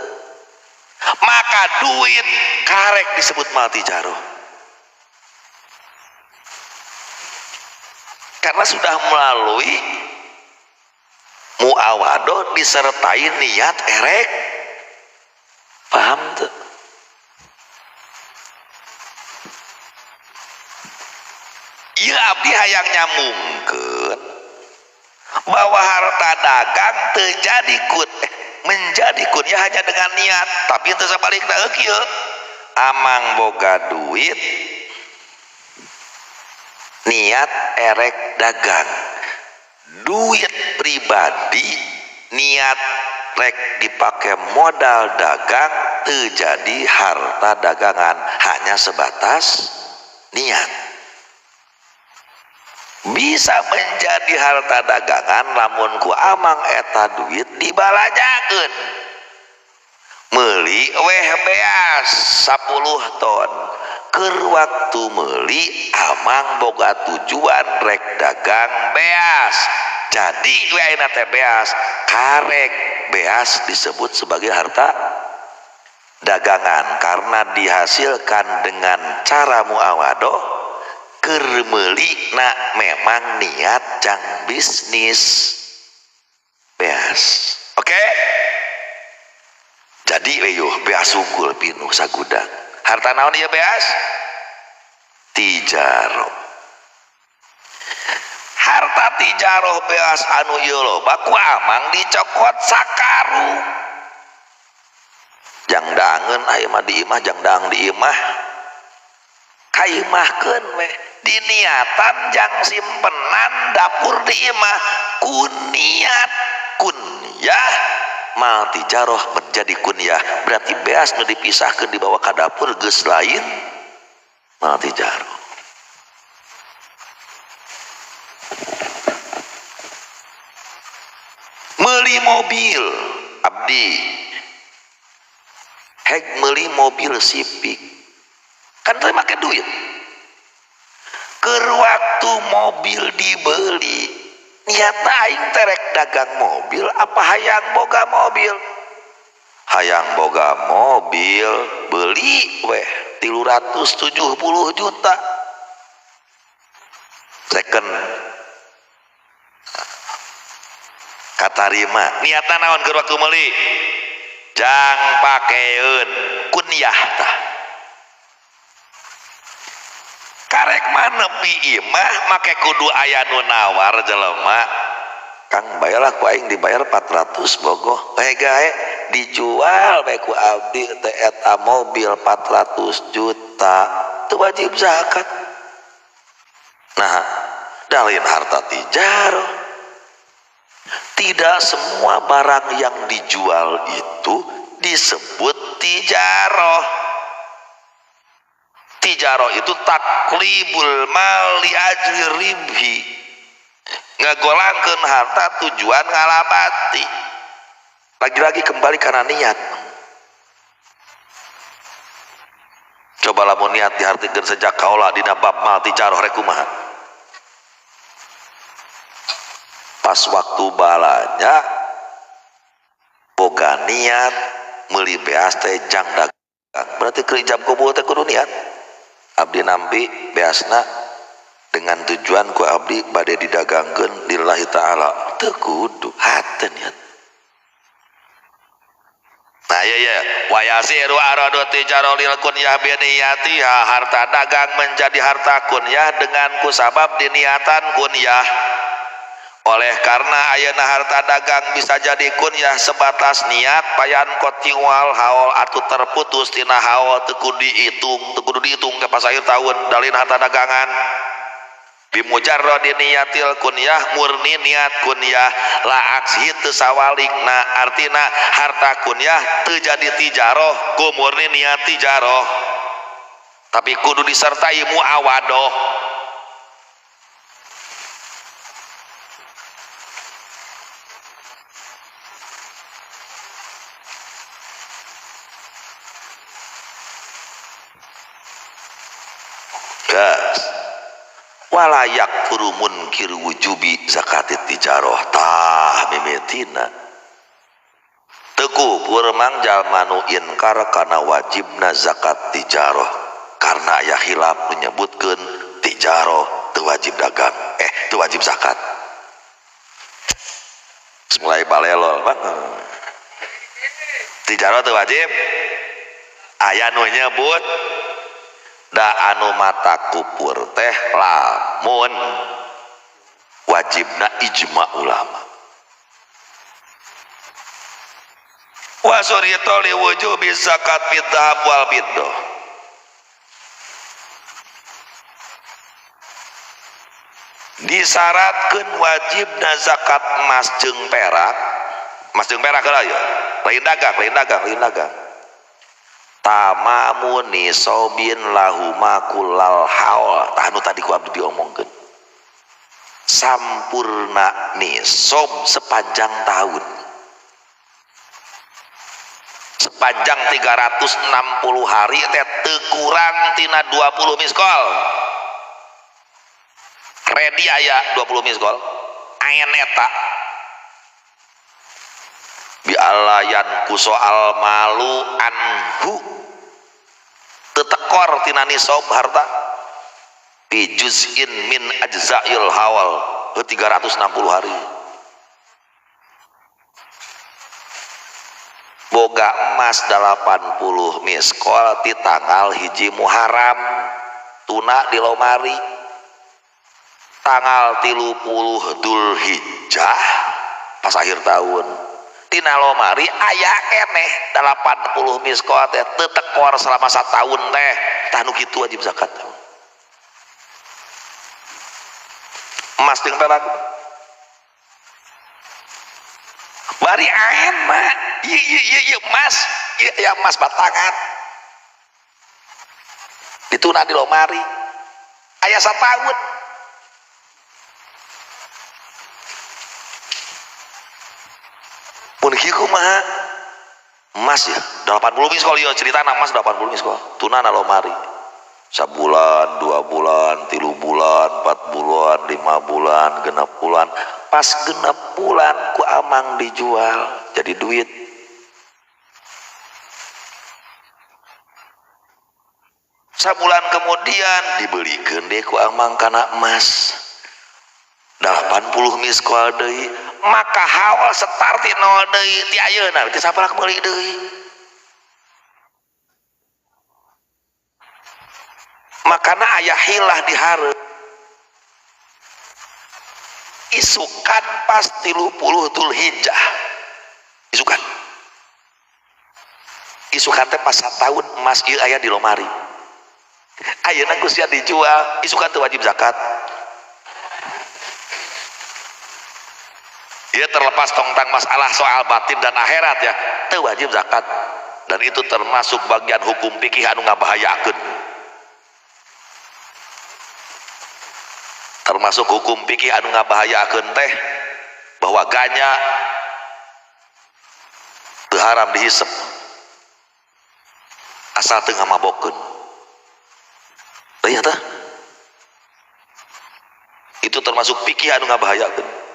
Speaker 1: Maka duit karek disebut mal tijaroh. Karena sudah melalui muawadoh disertai niat erek. Paham tuh? Iya abdi hayang nyambungkeun bahwa harta dagang terjadi kun menjadi kun ya hanya dengan niat, tapi teu sabalikna kieu. Amang boga duit niat erek dagang, duit pribadi niat rek dipakai modal dagang terjadi harta dagangan hanya sebatas niat. Bisa menjadi harta dagangan lamun ku amang eta duit dibalanyakeun meuli weh beas 10 ton. Keur waktu meuli amang boga tujuan rek dagang beas. Jadi we ayeuna teh beas karek beas disebut sebagai harta dagangan karena dihasilkan dengan cara muawadoh. Keur meuli na memang niat jang bisnis beas. Oke? Jadi we yuh beas unggul pinuh sagudang. Harta naon ieu beas? Tijaroh. Harta tijaroh beas anu ieu loba ku amang dicokot sakarung. Jang dangeun aya mah di imah, jang daang di imah. Kaimahkeun we diniatan jang simpenan dapur di imah kuniat kunyah mal tijaroh menjadi kunyah, berarti beas nu dipisahkeun dibawa ka dapur geus lain mal tijaroh. Meuli mobil abdi heg meuli mobil Civic kan teu make duit. Keur waktu mobil dibeli niatna aing terek dagang mobil apa hayang boga mobil? Hayang boga mobil beli weh 370 juta second katarima. Niatna naon keur waktu meuli? Jang pakeun kunyah tah. Karek mah nepi imah make kudu aya nu nawar jelema. Kang bayarlah ku aing dibayar 400 bogoh. We gae dijual bae ku abdi teh eta mobil 400 juta. Teu wajib zakat. Nah, dalin harta tijaroh. Tidak semua barang yang dijual itu disebut tijaroh. Tijaroh itu taklibul mal li ajli ribhi, ngagolangkeun harta tujuan ngalabati. Lagi-lagi kembali karena niat. Coba lamun niat dihartikeun sejak kaula dina bab mal tijaroh rek kumaha. Pas waktu balanja boga niat meuli beas teh jang dagang. Berarti keur ijab kabul teh kudu niat. Abdi nampi beasna dengan tujuan ku abdi bade didagangkeun lillahi ta'ala. Teu kudu hate niat. Nah iya iya wa yasiru aradu tijarah lil kunyah bi niyatiha, harta dagang menjadi harta kunyah dengan kusabab diniatan kunyah. Oleh karena ayeuna harta dagang bisa jadi kunyah sebatas niat payan kotiwal haol atau terputus tina haol teu kudu dihitung, teu kudu dihitung ke pas akhir tahun dalin harta dagangan. Bimujarradi niyatil kunyah murni niat kunyah la aksi teu sawalikna, artina harta kunyah teu jadi tijaroh ku murni niat tijaroh tapi kudu disertai muawadoh. Gas walayak furu munkir wujubi zakatit tijaroh tah mimitina teu kupur mang jalma nu inkar kana wajibna zakat tijaroh karena aya khilaf menyebutkeun tijaroh teu wajib dagang teu wajib zakat. Mulai balelol bang tijaroh teu wajib aya nu nyebut da anu mata kupur teh lamun wajibna ijma ulama. Wa surita li wujubi zakat fid dhahab wal fiddah. Disyaratkeun wajibna zakat emas jeung perak. Emas jeung perak heula ya. Lain dagang, lain dagang, lain dagang. Tamamu nisobin lahuma kulal haul. Tah nu tadi ku abdi diomongkeun. Sampurna nisob sepanjang tahun. Sepanjang 360 hari teh teu kurang tina 20 miskol. Ready aya 20 miskol. Aya neta. Bi alayan kusoal malu anhu tetekor tina nisob harta bi juz'in min ajza'il hawal 360 hari. Boga emas 80 miskol ti tanggal 1 Muharram tuna di lomari tanggal 30 Dzulhijjah pas akhir tahun tina lomari aya keneh 80 miskol teh teu tekor selama satahun teh tah nu kitu wajib zakat. Emas jeung perak bari aena ieu ieu ieu ieu emas ieu ya emas batangan dituna di lomari aya satahun. Mun kieu kumaha emas ya 80 miskol ieu ceritana emas 80 miskol tuna na lomari sabulan 2 bulan 3 bulan 4 bulan 5 bulan 6 bulan pas genep bulan ku amang dijual jadi duit. Sabulan kemudian dibelikeun deui ku amang kana emas 80 miskol deui maka haul start ti nol deui ti ayeuna ti sapalak meuli deui. Makana aya hilah di hareup isukan pas 30 Dzulhijjah isukan isukan teh pas satahun emas ieu aya di lomari ayeuna geus sia dijual isukan teu wajib zakat. Ia terlepas tentang masalah soal batin dan akhirat ya teu wajib zakat dan itu termasuk bagian hukum fikih anu ngabahayakeun. Termasuk hukum fikih anu ngabahayakeun teh bahwa ganya teu haram dihisep asal teu ngamabokeun. Teu tah? Itu termasuk fikih anu ngabahayakeun.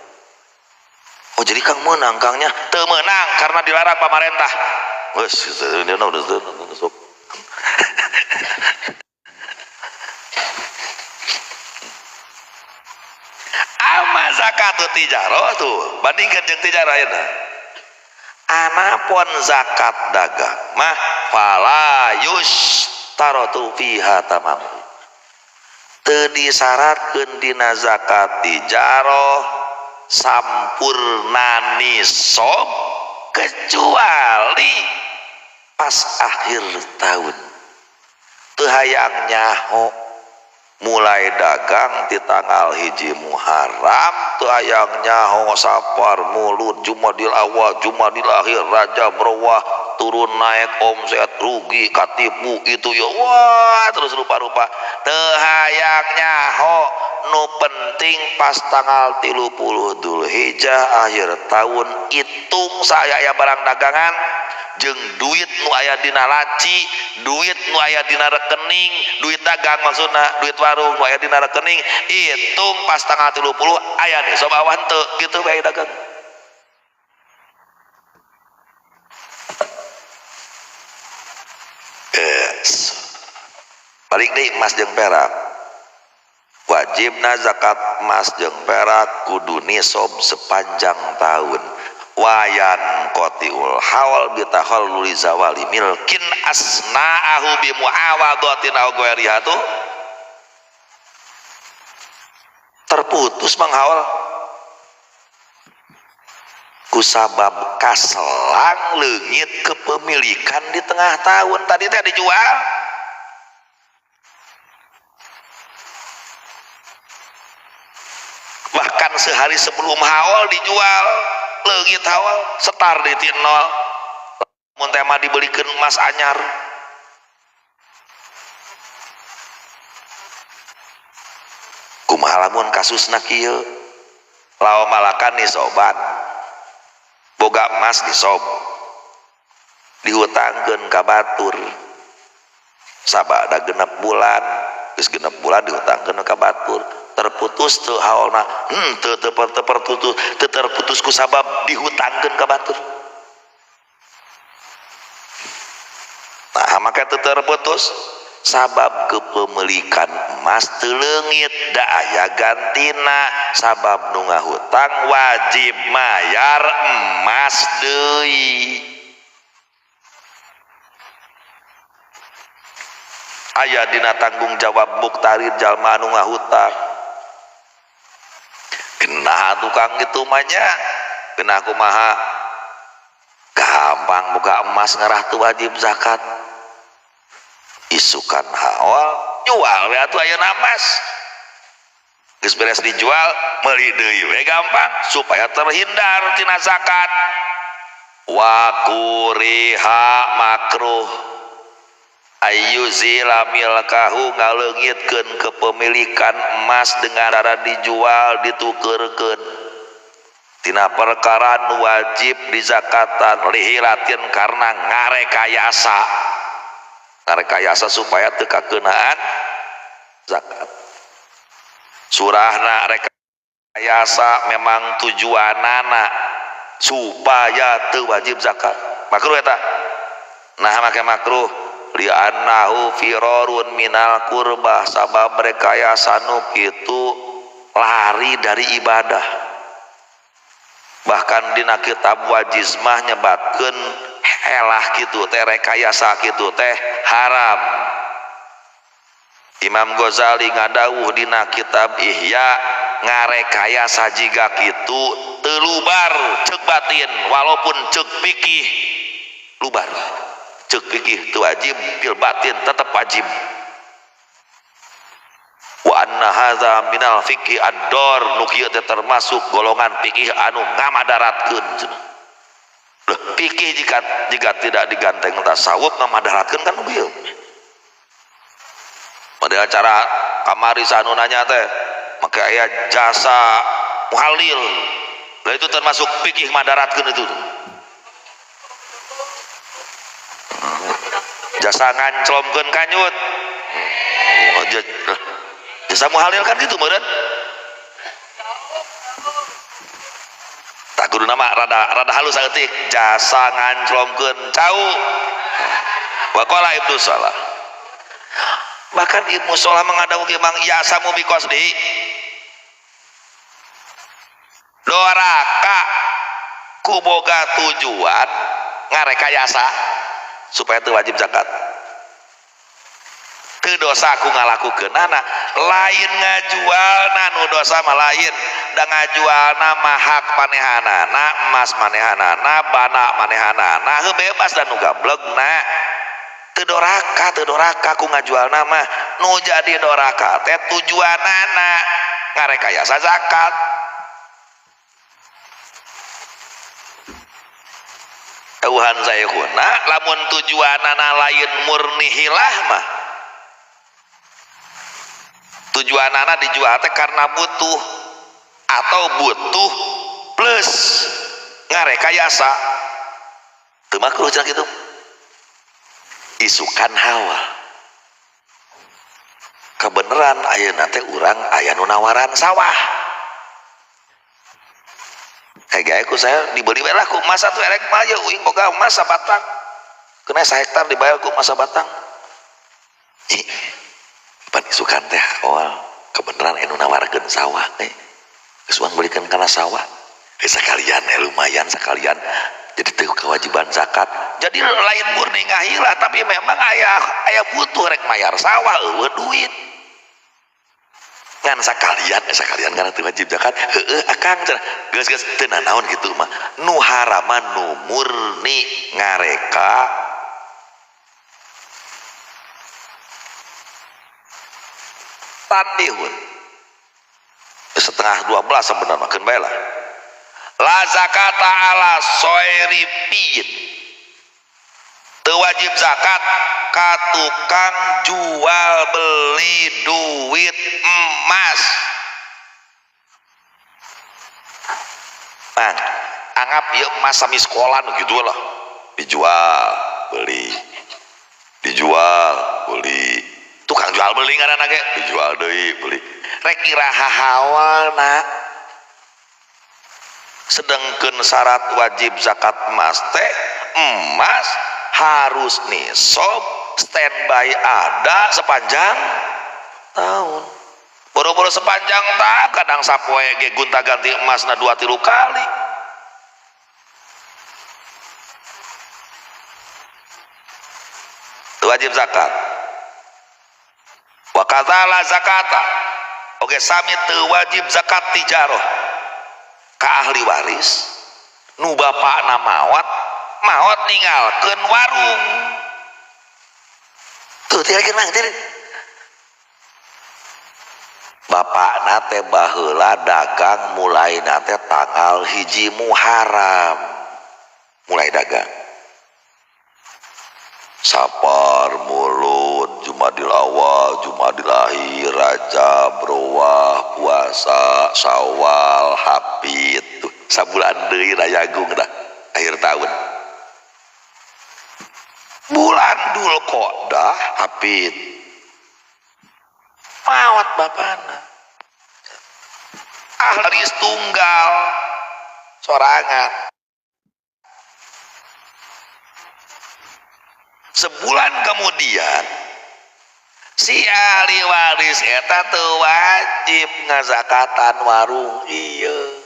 Speaker 1: Oh jadi kang menang kangnya teu meunang karena dilarang pamarentah. Geus sok. Ama zakat tijarah tuh bandingkan jeung tijarah ayeuna. Anapun zakat dagang mah fala yushtaratu fiha tamam. Teu disyaratkeun dina zakat tijarah sampurna nisab kecuali pas akhir tahun. Teu hayang nyaho mulai dagang di tanggal 1 Muharram teu hayang nyaho Safar, Mulud, Jumadil Awal, Jumadil Akhir, Rajab, Rawah, turun naik omset, rugi, katipu itu ya wah terus rupa-rupa. Teu hayang nyaho nu penting pas tanggal 30 Dzulhijjah akhir tahun hitung saya aya barang dagangan jeung duit nu aya dina laci, duit nu aya dina rekening, duit dagang maksudna, duit warung nu aya dina rekening, hitung pas tanggal 30 aya nih sob awan teu kitu bae dagang. Yes. Balik deui emas jeung perak. Wajibna zakat emas jeung perak kudu nisab sepanjang tahun. Wayan qatiul hawl bitakhalluli zawali milkin asna'ahu bi muawadatin aw ghairiha tuh terputus mang hawl kusabab kaselang leungit kepemilikan di tengah tahun tadi teh dijual. Bahkan sehari sebelum hawl dijual, leungit hawl setar di titik nol. Mun teh mah dibelikeun emas anyar. Kumaha lamun kasusna kieu? Lawa malakan nisoban. Boga emas nisob. Dihutangkeun ka batur. Sabada genep bulan, geus genep bulan dihutangkeun ka batur. Terputus teu haolna, teu terputus, teu terputus ku sabab dihutangkeun ka batur. Nah, maka teu terputus sabab kepemilikan emas teu leungit da aya gantina, sabab nu ngahutang wajib mayar emas deui. Aya dina tanggung jawab muktarir jalma anu ngahutang. Genah tukang itu mah nya, genah kumaha gampang buka emas ngarah teu wajib zakat. Isukan haol jual we atuh ayeuna emas. Geus beres dijual meuli deui we gampang supaya terhindar tina zakat. Wa kuriha makruh ayyuzila milkahu ngaleungitkeun kepemilikan emas dengan cara dijual ditukeurkeun tina perkara nu wajib dizakatan lihilatin karena ngarekayasa, ngarekayasa supaya teu kakeunaan zakat. Surahna rekayasa memang tujuanana supaya teu wajib zakat. Makruh eta. Nah make makruh li'annahu firarun minal kurbah, sabab rekayasa nu kitu lari dari ibadah. Bahkan dina kitab wajizmah nyebatkeun helah kitu teh rekayasa kitu teh haram. Imam Ghazali ngadawuh dina kitab Ihya ngarekayasa jiga kitu teu lubar ceuk batin walaupun ceuk fikih lubar. Ceuk fikih teu wajib bil batin tetep wajib. Wa anna hadza minal fikhi ad-dar, nu kieu teh termasuk golongan fikih anu ngamadaratkeun cenah. Leuh fikih jika tidak diganteng tasawuf ngamadaratkeun kan kieu. Model cara kamari sanu nanya teh make aya jasa muhalil. Lah itu termasuk fikih madaratkeun itu. Jasa nganclomkeun kanyut. Jasa muhalil kan gitu meureun. Kudu nama rada halus saeutik jasa nganclongkeun cau. Waqala Ibnu Salah. Bahkan Ibnu Salah mengadau ge mang yasamu biqasdi. Doraka ku boga tujuan ngarekayasa supaya teu wajib zakat. Teu dosa ku ngalakukeunana, lain ngajualna nu dosa mah lain, da ngajualna mah hak manehanana, emas manehanana, bana manehanana, heuh bebas dan nu gablegna. Teu doraka ku ngajualna mah, nu jadi doraka teh tujuanana ngarekayasa zakat. Tuhan sayhuna lamun tujuanana lain murni hilah mah, tujuanana dijual teh karena butuh atau butuh plus ngarekayasa teu makruh cenah kitu. Isukan hawa kebenaran ayeuna teh urang aya nu nawaran sawah. Gae ku saya dibeli we lah ku emas atuh erek mah ye uing boga emas sabatang. Kena sahektar dibayar ku emas sabatang. Ih, pan isukan teh awal kebenaran anu nawarkeun sawah teh. Geus urang belikeun kana sawah. Sakalian lumayan sakalian. Jadi teu kewajiban zakat. Jadi lain murni ngahilah tapi memang aya butuh rek mayar sawah eueuh duit. Ngan sakalian karena teu wajib zakat. Heueuh akang cenah. Geus teu nanaon kitu mah. Nu haraman nu murni ngareka tandihun. 11:30 sebenarnya makeun bae lah. La zakata ala soiripin. Teu wajib zakat ka tukang jual beli duit emas. Nah, anggap ieu emas sami sekolah nu kitu lah. Dijual, beli. Dijual, beli. Tukang jual beli ngaranna ge, dijual deui, beli. Rek iraha hawalna. Sedangkan syarat wajib zakat emas teh emas harus nisab standby ada sepanjang tahun. Boro-boro sepanjang tahun kadang sapoe ge gonta-ganti emasna 2-3 kali. Wajib zakat. Wa kadzala zakata. Oke sami teu wajib zakat tijaroh ka ahli waris nu bapakna maot ninggalkeun warung. Tuh tinggalkeun mang teh. Bapakna teh baheula dagang mulaina teh tanggal 1 Muharram. Mulai dagang. Sapar, Mulud, Jumadil Awal, Jumadil Akhir, Rajab, Rowah, puasa, Syawal, Hafid. Tuh, sabulan deui Rayagung dah akhir tahun. Bulan Dzulqa'dah Hafid. Maot bapana. Ahli tunggal sorangan. Sebulan kemudian si ahli waris eta teu wajib ngazakatan warung ieu.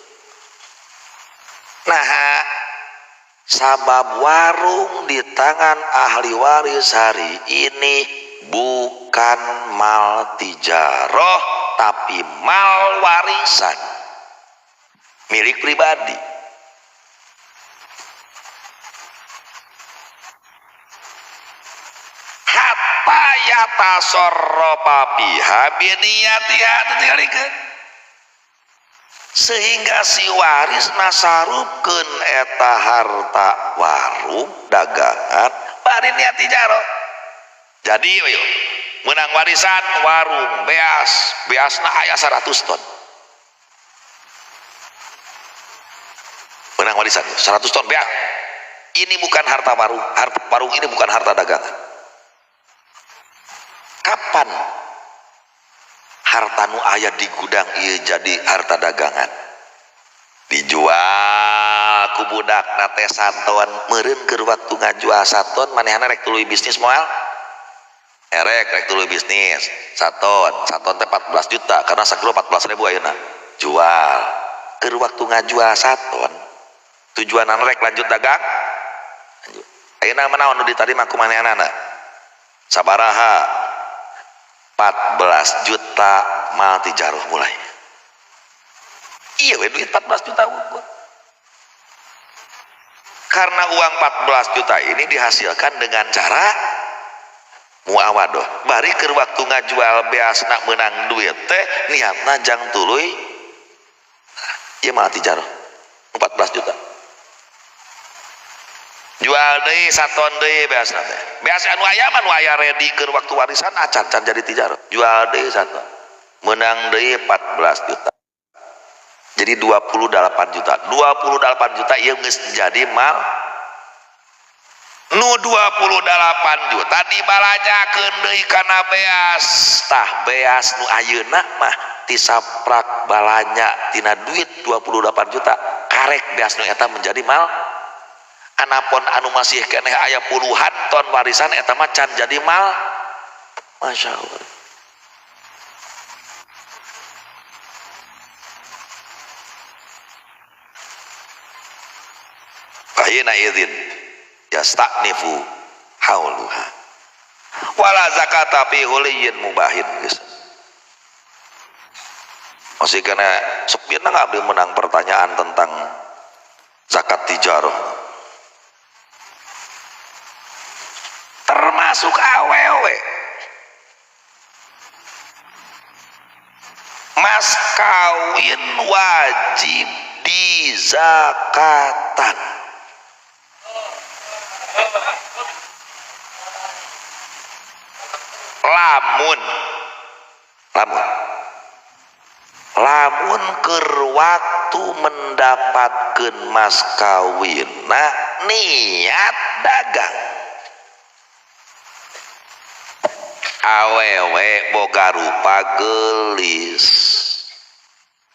Speaker 1: Nah, sabab warung di tangan ahli waris hari ini bukan mal tijaroh tapi mal warisan milik pribadi. Hatta yatasarrafa biha biniyatiha tinggalikeun sehingga si waris nasarupkeun eta harta warung dagangan bari niat tijaroh. Jadi yo menang warisan warung beas, beasna aya 100 ton. Menang warisan 100 ton beas. Ini bukan harta warung, harta warung ini bukan harta dagangan. Kapan harta nu aya di gudang ieu jadi harta dagangan? Dijual budakna teh saton meureun keur waktu ngajual saton manehna rek tuluy bisnis moal erek rek tuluy bisnis saton saton teh 14 juta karena sakilo 14.000 ayeuna jual keur waktu ngajual saton tujuanna rek lanjut dagang lanjut ayeuna manaon nu ditarima ku manehanana sabaraha 14 juta mal tijaroh mulai iya we duit 14 juta unggul. Karena uang 14 juta ini dihasilkan dengan cara muawadoh. Bari keur waktu ngajual beasna meunang duit teh niatna jang tuluy ieu mah tijaroh 14 juta. Jual deui saton deui beasna teh. Beas anu aya mah nu aya ready keur waktu warisan acan can jadi tijaroh. Jual deui saton. Meunang deui 14 juta. Jadi 28 juta. 28 juta ieu geus jadi mal. Nu 28 juta dibalanjakeun deui kana beas. Tah beas nu ayeuna mah tisaprak balanja tina duit 28 juta karek beas nu eta menjadi mal. Anapun anu masih keneh aya puluhan ton warisan eta mah can jadi mal. Masya Allah. Fahina idzin yasta'nifu hauluha wala zakata fi huliyin mubahin. Masih kena sepina abdi menang pertanyaan tentang zakat tijarah termasuk awewe mas kawin wajib dizakatan. Lamun lamun lamun keur waktu mendapatkeun mas kawinna niat dagang awewe boga rupa geulis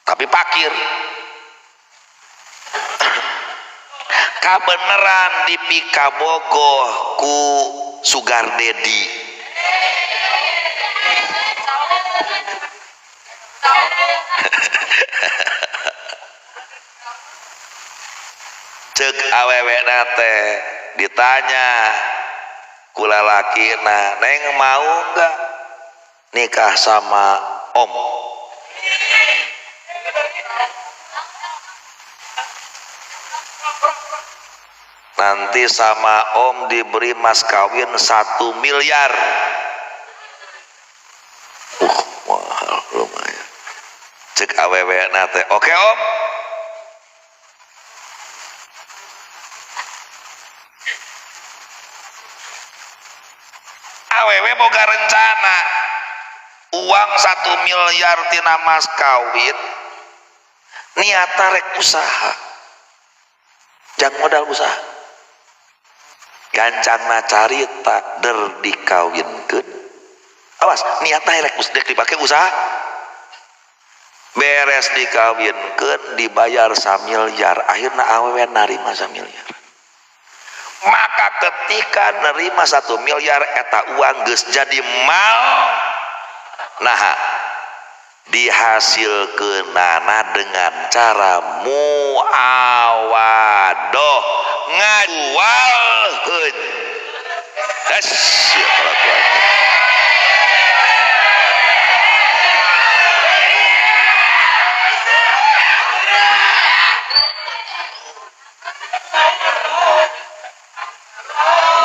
Speaker 1: tapi pakir kabeneran dipikabogoh ku Sugar Daddy. Cek awewe nate ditanya ku lalakina, neng mau nggak nikah sama om? Nanti sama om diberi mas kawin 1 miliar. Mahal lumayan. Cek awewe nate, oke om. Awewe boga rencana uang 1 miliar tina mas kawin niata rek usaha jang modal usaha gancangna carita der dikawinkeun awas niatna rek dipake usaha beres dikawinkeun dibayar 1 miliar akhirna awewe narima 1 miliar. Maka ketika nerima 1 miliar eta uang geus jadi mal nah dihasilkeunana dengan cara muawadoh ngajualkeun.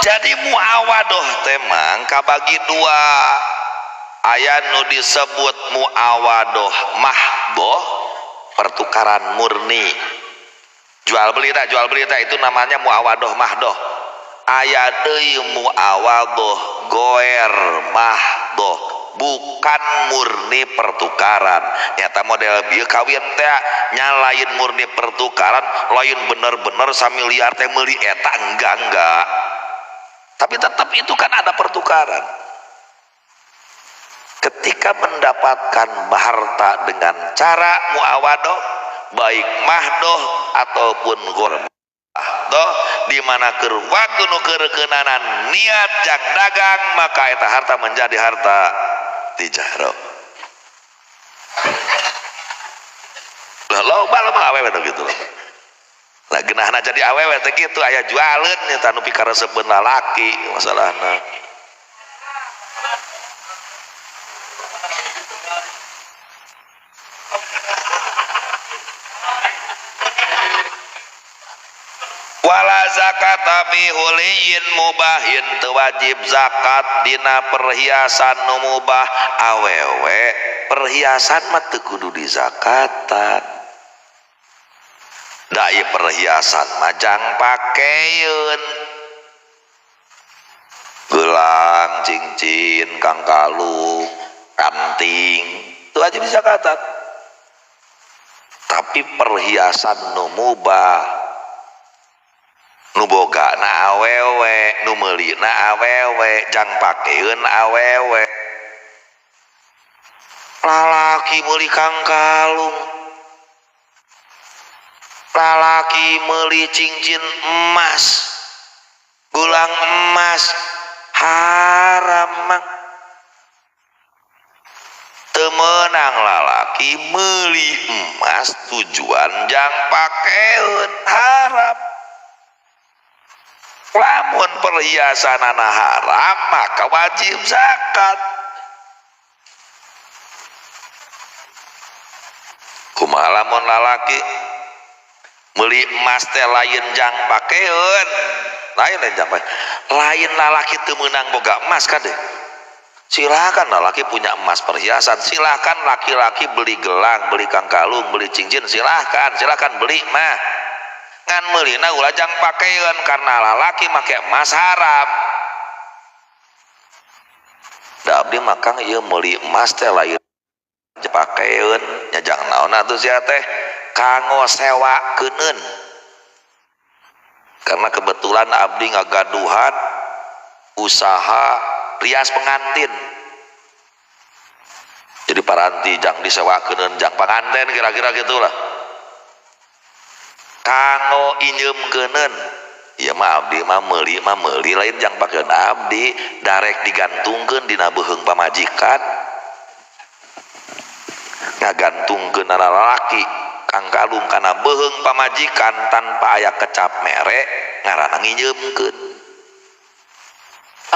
Speaker 1: Jadi muawadoh temang kabagi dua, aya nu disebut muawadoh mahdoh pertukaran murni jual beli tak itu namanya muawadoh mahdoh. Aya deui muawadoh goer mahdoh bukan murni pertukaran. Nyata model bieu kawin teh nya lain murni pertukaran, lain bener-bener samiliar teh meuli eta enggak. Tapi tetap itu kan ada pertukaran. Ketika mendapatkan harta dengan cara muawadoh, baik mahdoh ataupun ghor Toh di mana keur waktu nu keureukeunana niat jang dagang maka eta harta menjadi harta tijarah. Lah loba mah awewe teh kitu. Lah geunahna jadi awewe teh kitu aya jualeun nya nu pikaresepeun lalaki masalahna. Wala zakata fi huliyin mubahin teu wajib zakat dina perhiasan nu mubah. Awewe perhiasan mah teu kudu dizakatan. Da ieu perhiasan mah jang pakeun. Gelang, cincin, kangkalung, kanting teu wajib dizakatan. Tapi perhiasan nu mubah nu bogana awewe, nu meulina awewe, jang pakeun awewe. Lalaki meuli kangkalung, lalaki meuli cincin emas, gelang emas, haram mang. Teu meunang lalaki meuli emas tujuan jang pakeun, haram. Lamun perhiasanana haram maka wajib zakat. Kumaha lamun lalaki meuli emas teh lain jang pakeun, lain jang pakeun, lain lalaki teu meunang boga emas kade. Silakan lalaki punya emas perhiasan, silakan laki-laki beli gelang, beli kangkalung, beli cincin, silakan, silakan beli mah. Ngan meulina ulah jang pakeun karena lalaki make emas haram. Da abdi mah kang ieu meuli emas teh lain pakeun, nya jang naon atuh sia teh kanggo sewakeuneun. Karena kebetulan abdi ngagaduhan usaha rias pengantin. Jadi paranti jang disewakeuneun jang panganten kira-kira gitulah. Kanggo inyeumkeuneun ieu mah abdi mah meuli lain jang pakeun abdi, darek digantungkeun dina beuheung pamajikan. Ngagantungkeun lalaki kangkalung kana beuheung pamajikan tanpa aya kecap mere ngaranna nginyeumkeun.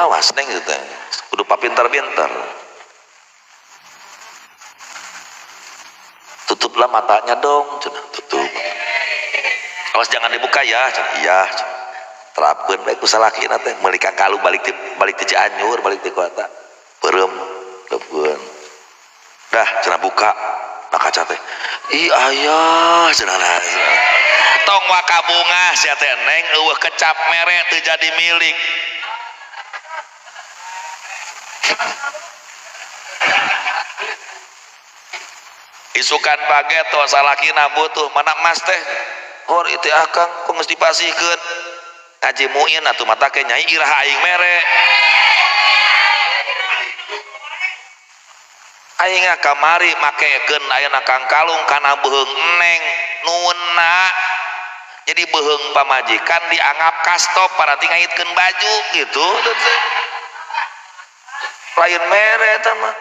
Speaker 1: Awas neng itu teh kudu papinter-pinter. Tutuplah matanya dong, cenah tutup. Awas jangan dibuka ya, iya. Terapkeun bae ku salakina teh meuli kangkalung balik ti Cianjur, balik ti kota. Peureum, leupeun. Dah cenah buka na kaca teh. Ih ayah cenah. Tong wakabungah sia teh neng eueuh kecap mere teu jadi milik. Isukan bageto salakina butuh mana emas teh. Hor itu akang kok geus dipasihkeun. Haji Muin atuh mata ke nyai iraha aing mere. Aing kamari makekeun ayeuna kangkalung kana beuheung neng nuuna. Jadi beuheung pamajikan dianggap kastop paranti ngaitkeun baju gitu. Lain mere eta mah.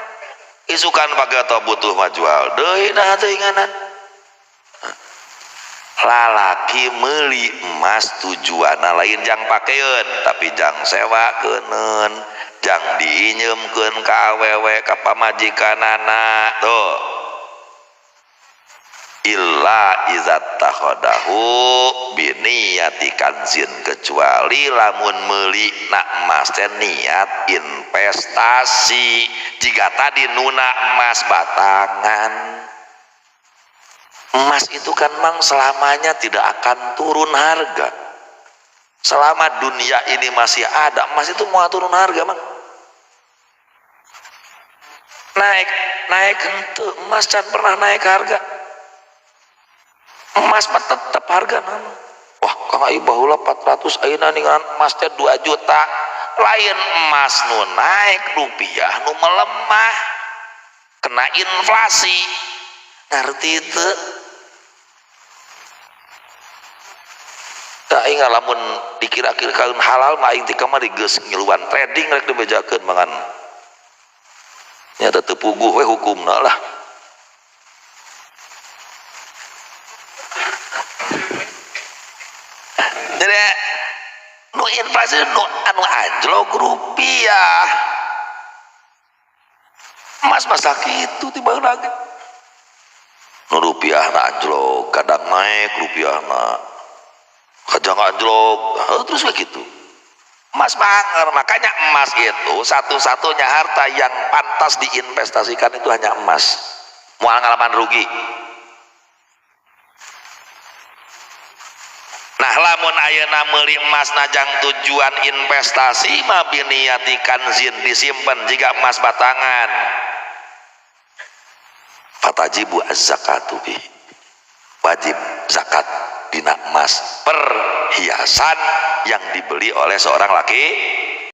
Speaker 1: Isukan bageto butuh mah jual deui nah teuinganan. Lalaki meuli emas tujuanna lain jang pakeun tapi jang sewakeun, jang diinyeumkeun ka awewe ka pamajikanana tuh. Illa iza takhadahu biniyati kanzin, kecuali lamun meuli na emas teh niat investasi jika tadi nuna emas batangan. Emas itu kan mang selamanya tidak akan turun harga. Selama dunia ini masih ada, emas itu mau turun harga mang. Naik, naik henteu, emas can pernah naik harga. Emas mah tetap harga nama. Wah, Kang ai baheula 400 ayeuna ningan emas teh 2 juta. Lain emas nu naik, rupiah nu melemah. Kena inflasi. Ngerti itu? Tah aing lamun dikira-kira kaun halal mah aing ti kamari geus ngiluan trading rek dibejakeun mangan. Nya teu puguh we hukumna lah. Jadi nu inflasi nu anu anjlok rupiah. Emas masa kitu tiba lagi. Nu rupiahna anjlok, kadang naik rupiahna. Kadang anjlok, terus begitu. Emas banger, makanya emas itu satu-satunya harta yang pantas diinvestasikan itu hanya emas. Moal ngalaman rugi. Nah lamun ayeuna meuli emas najang tujuan investasi mah biniyati kanzin disimpen jika emas batangan. Fatajibu az-zakatu bi. Wajib zakat dina emas perhiasan yang dibeli oleh seorang laki.